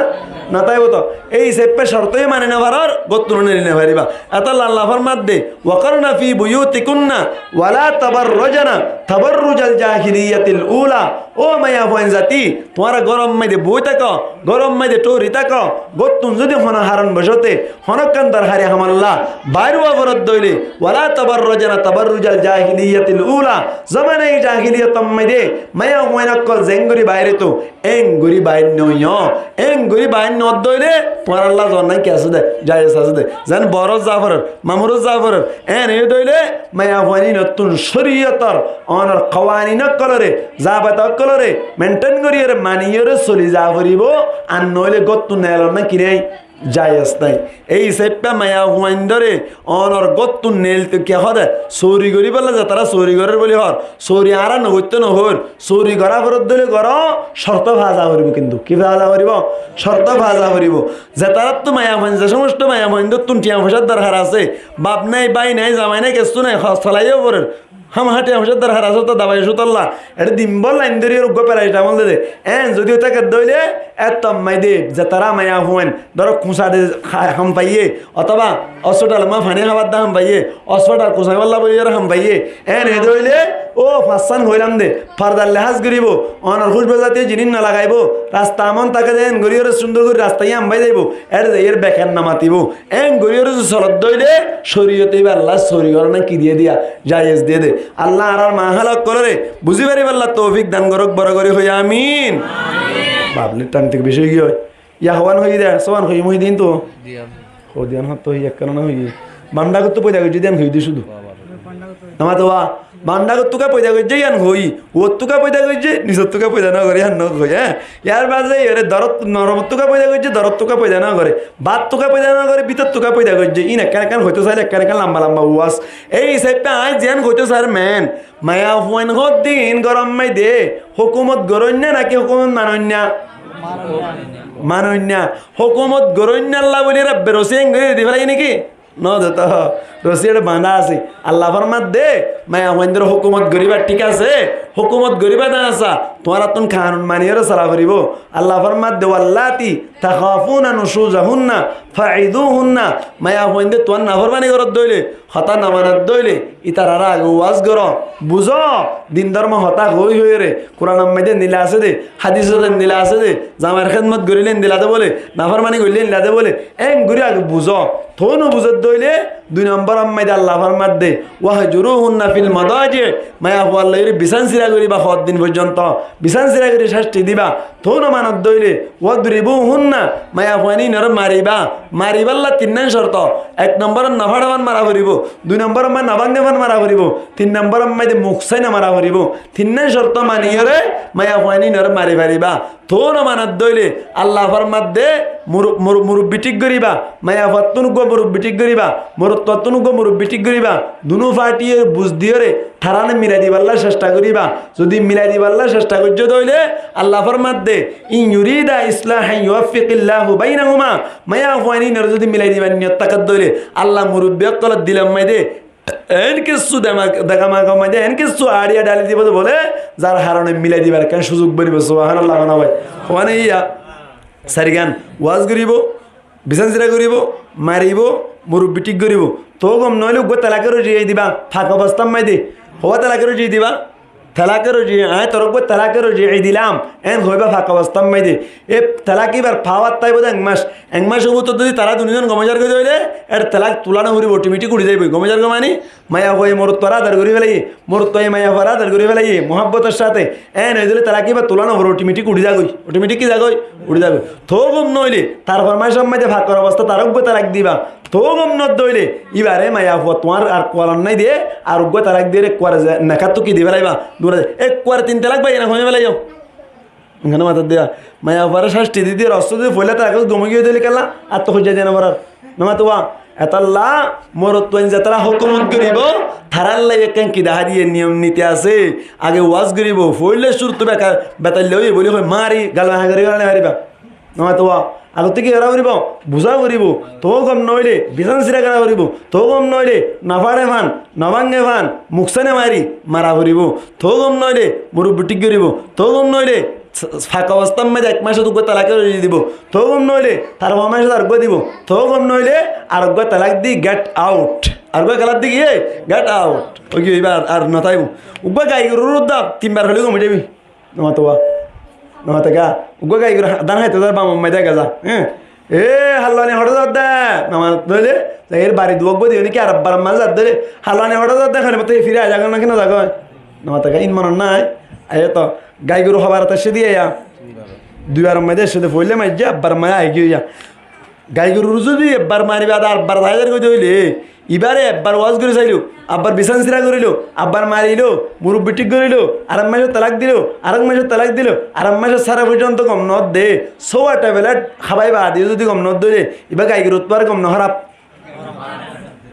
No táibo to. Ei hísafe corto yó mani no farer, góttu neeli no faribá. Etolla Allah formadde, وقرن في بيوتكن ولا تبرجن تبرج الجاهلية الأولى. Ó maiyafuain zati, tuáñra góror máze boi táko, góror máze thóri táko, górtun zudi hono haron bocóte, honókkan dorhari hamolla bair ówa foredde óile, ولا تبرجن تبرج الجاهلية الأولى, zomanaye jahiliyotor máze maiyafuain ókkol zeéngorí bair óito, Éngorí bair noó, éngorí bair noódde óile tuáñralla zoonnan ki asé dé, jaiz asé dé. Zeén boórót za forer, mamurot za forer, éen óiyede óile maiyafuain íinottún córiyotor onor kowanin ókkolóre, zabeta ókkolóre menthen goríyore, maniyóre soli za foribó, ar noóile góttun neelon ná ki nái? Jaiz nái. Ei hísafe maiyafuaindóre onor góttun neil to ki hoó de, sóori goríbolla zetará sóori gorér buli hoór, sóori añára nogoittó nohoóir, sóori gorá forot dóile goró, corto fa za foribó kintu. Ki fa za foribó? Corto fa za foribó. Zetaráttu maiyafuain, ze somosto maiyafuaindóttun thiañ foicár dorhar asé, baf nái, bái nái, zamai nái, kessú nái, hos felaiyó forer, hámaha thiañ foicár dorhar asé, to dabai cútolla. Eçé din bór lain dóri uggúa peraitamol de de. Eén zodi ói táke dóile, étto ammái de, zetará maiyafuain, dóro kuñsa de ha-, ham faiyé, otóba osfetal ot faní hábar de ham faiyé, osfetal kuñsaibólla bóli dóro ham faiyé. Eén e dóile, ó fañssán hoilam de, fordar lehás goríbo, onor húcba zatiyo jiníc nolagaibó, rasta amon táke de eén gorí dóro cúndor gorí rasta yí ham fai zaibó, eçé zaiyóre bekar nomatibó. Eén gorí dóro zodi solot dóile, córiyote íba Allar sóori goróna ki diyé diya, jaiz diyé de. Allah añárar mahála ókkolóre buzí faribálla toufik dan gorók, boro gorí hoiyí amin. Bablir thaim to beci óigiyoi. Yá hoówan hoiyí de, sówan hoiyí, Muhidin to. Diyan. Hó diyan hoó to hoiyí, ekkán no hoiyí. Bandhagottú foida goijjé diyan hoiyí de cúdu. Nomate wa, bandhagottú ká foida goijjé yián hoiyí. Uottú ká foida goijjé, nisottú ká foida no goré, yián no hoiyí, há. Yar bade iyóre dorot, noromottú ká foida goijjé, dorottú ká foida no goré. Battú ká foida no goré, bítottú ká foida goijjé. Ín ekkán ekkán hoitó sailé ekkán ekkán lamba lamba uas. Ei hísafe aññí ziyán hoitó sair meén, maiyafuain hoddin góror maze hókumot goróinna náki hókumot manoinna? Manoinna. Hókumot goróinnalla buli Rabbe rosí eén gorí di félaiye náki? No de to, rosí eçé bañdá asé. Allah formadde, maiyafuaindóre hókumot goríba, thík asé, hókumot goríba de asá, tuáñrattún kanun maniyóre sola foribó. Allah formadde, "واللاتي تخافون نشوزهن فعظوهن", maiyafuainde tuáñr naformani goródde óile, hotá no manodde óile, ítararé age uas goró, buzó, din dórmo hotá hoói hoiyóre, Kuranor maze endilla asé de, hádisot endilla asé de, zamair hédmot goríle endilla de bóle, naformani goríle endilla de bóle, eén gorí age buzó. Toóu no buzódde óile, dui nombor ammáide Allah formadde, "واهجروهن في المضاجع", maiyafuar loiyóre bisán sira goríba hoddin foijjonto, bisán sira gorí cácti diba. Toóu no manodde óile, "واضربوهن", maiyafuain ínoré mariba. Maribálla tinnán corto. Ek nombor ot nofáçe fán mara foribó, dui nombor ot nobáñge fán mara foribó, tin nombor ammáide muk sáina mara foribó. Tinnán corto maniyóre maiyafuain ínoré mari faribá. Toóu no manodde óile Allah formadde muru-, muru-, murubbi thík goríba, maiyafuattún uggúa murubbi thík goríba, morotfuattún uggúa murubbi thík goríba, dunú fathiyóre buz diyóre tarare milai dibálla cectha goríba. Zodi milai dibálla cectha goijjó de óile Allah formadde, "إن يريدا إصلاحا يوفق الله بينهما", maiyafuain ínoré zodi milai dibar niyot tákedde óile Allah murubbi ókkolor dilor maze eén kessú dema-, dega maga maze eén kessú añçiya dhali dibó de bóle, zar harone milai dibar ekkán cúzuk bonibo. Subhánallah, hoó na bái? Hoó na iya? Sairgán, uas goríbo, bisán sira goríbo, maribo, murubbi thík goríbo. Toóu gom noóile uggúa telakor roji diba, fak obostár maze. Hoó telakor roji diba? Telakor roji, aññí toré uggúa telakor roji dilam, eén hoóiba fak obostár maze. E telak íbar fawar táibo de ek mac. Ek macor bútore zodi tará dunúzon gom ói zargói de óile, er telak tulá no foribó, otometik uçí zaibói. Gom ói zargói mani, maiyafuaye morotfuaré ador gorí félaiye, morotfuaye maiyafuaré ador gorí félaiye, muhábbotor sáte. Eén ói dóile telak íba tulá no foribó, otometik uçí zagói. Otometik ki zagói? Uçí zagói. Toóu gom noóile, tar formaic ammáide fakor obostá tará uggúa telak diba. Toóu gom nodde óile, íbaré maiyafua tuáñr ar kuwar nái de, ar uggúa telak diyóre kuwar ze-, nekattú ki di félaiba? Dúrai de. E kuwar tin telak bái ena hoói félaiyo. Engano matar diya. Maiyafuaré cácti di diyóre, osto di foila telak gom ói giyói de óile kiyólla, ar to hoijja diya no farar. No matuwa, etolla morotfuain zetará hókumot goríbo, tarálla ekkán ki dahá diye niyom niti asé. Age uas goríbo, foila cúruttu beka-, betailla óiye bóli hoi mari, gal maha gorí félai no fariba. No matuwa, agottú ki gorá foribó? Buzá foribó. Toóu gom noóile, bisán sira gorá foribó. Toóu gom noóile, nofáçe fán, nobáñge fán, muk sáina mari, mara foribó. Toóu gom noóile, murubbi thík goríbo. Toóu gom noóile, s-, s-, fak obostár maze ek macot uggúa telak roji dibo. Toóu gom noóile, tar formaic ar uggúa dibo. Toóu gom noóile, ar uggúa telak di get out. Ar uggúa telak di ki, e, get out. Ói giyói, íba ar, ar no táibo. Uggúa gai gorur uddá tinbar hoilé gom ói zaibi. No matuwa. No mate ga. Uggúa gai gorú dán háito zar bamor maze dega za. Hé? E, halluwani hoçé zadde? No mate dóile, zaiyóre bari duwá uggúa diyó niki ar abbar maze zadde óile. Halluwani hoçé zadde? Hone mate firi aizagói naki no zagói? No mate ga, in monot nái. Aiyó to, gai gorú hobar ot aiccé de ya. Dui bar maze aiccé de, foila maijjé, abbar maze aigiyói ya. Gai gorur zodi ebbar mari bade ar bar zai zargói de óile, Ibáre ebbar waz gorí sailó, abbar bisán sira gorílo, abbar mariló, murubbi thík gorílo, arek maicor talak diló, arek maicor talak diló, arek maicor sára foijjonto gom no de, sówa thebelet hábai baade yó zodi gom no de, ibá gai goruttú ar gom no háraf.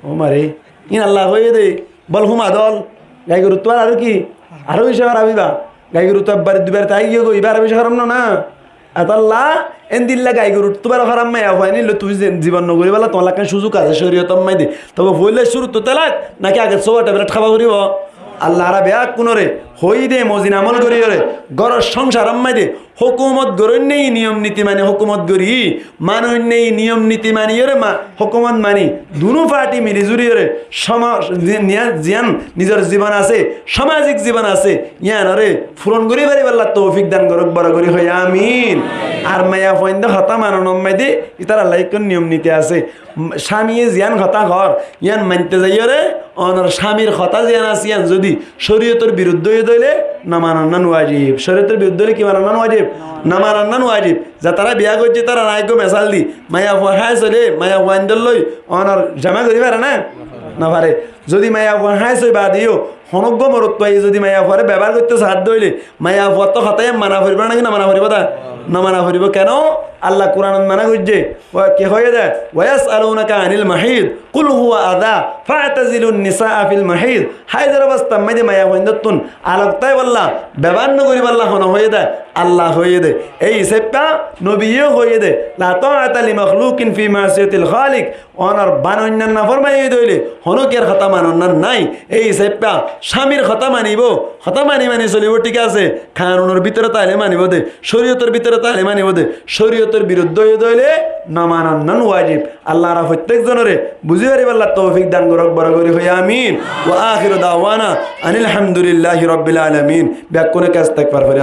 Ó mare, in Allah hoiyé de, bol huma dol, gai goruttú ar aró ki? Aró beci háraf ibá. Gai goruttú ebbar duibar tai giyé goi, ibá aró beci háraf no na? Etolla, endilla gai goruttú baro háraf maiyafuain loi tuñí ze-, zibon no goríballa tuáñlla ekkán cúzuk asé córiyotor maidé. Tobe foila cúruttu talak, náki age sówa thebelet hába foribó? Allah añára beggúnore hoiyé de mozin amol goríyore, góror songsaror maidé hókumot goróinne niyom niti mani hókumot gorí, manoinne niyom niti maniyore ma-, hókumot mani, dunú parti mili zuriyore, soma-, zi-, niya-, ziyán nizor zibon asé, samazik zibon asé, yíanore furon gorí faribálla toufik dan gorók, boro gorí hoiyé amin. Ar maiyafuainde hotá manonor maidé ítaralla ekkán niyom niti asé. Cámiye ziyán hotá hoór, yían mainte zaiyóre, onor cámir hotá ziyán asé, yían zodi córiyotor biruddé óiye de óile, no manonnan wajib. Córiyotor biruddé óile ki manonnan wajib? No manonnan wajib. Zetará biyá goijjé, ítarar aññí eggúa mesal di. Maiyafua háis óile, maiyafuaindór loi onor jama gorí fare né? No fare. Zodi maiyafua háis ói baade yó, honóggua morotfuaye zodi maiyafuare bebohár goitté saádde óile, maiyafuattú hotá yían mana foribó náki no mana foribó de? No mana foribó. Keno? Allah Kuranot mana goijjé. Wa-, ki hoiyé de? "Wa yas'alunaka anil mahid, qul huwa adha, fa'tazilun nisaa fil mahid." Háizor obostar maidé maiyafuaindóttun alok táibolla, bebohár no goríbolla hone hoiyé de? Allah hoiyé de. Ei hísafe nobiye hoiyé de, "La ta'ata li makhluqin fi ma'siyatil khaliq." Onor banoinnar naformani óiye de óile, honókiyar hotá manonnan nái. Ei hísafe cámir hotá manibó, hotá mani mani solibó, thík asé, kanunor bútore táile manibó de, córiyotor bútore táile manibó de, córiyotor biruddé óiye de óile no manonnan wajib. Allah añára fottíek zonore buzí faribálla toufik dan gorók, boro gorí hoiyé amin. Wa akhiru da'wana anil hamdulillahi rabbil alamin. Beggúne kessá istigfar fori.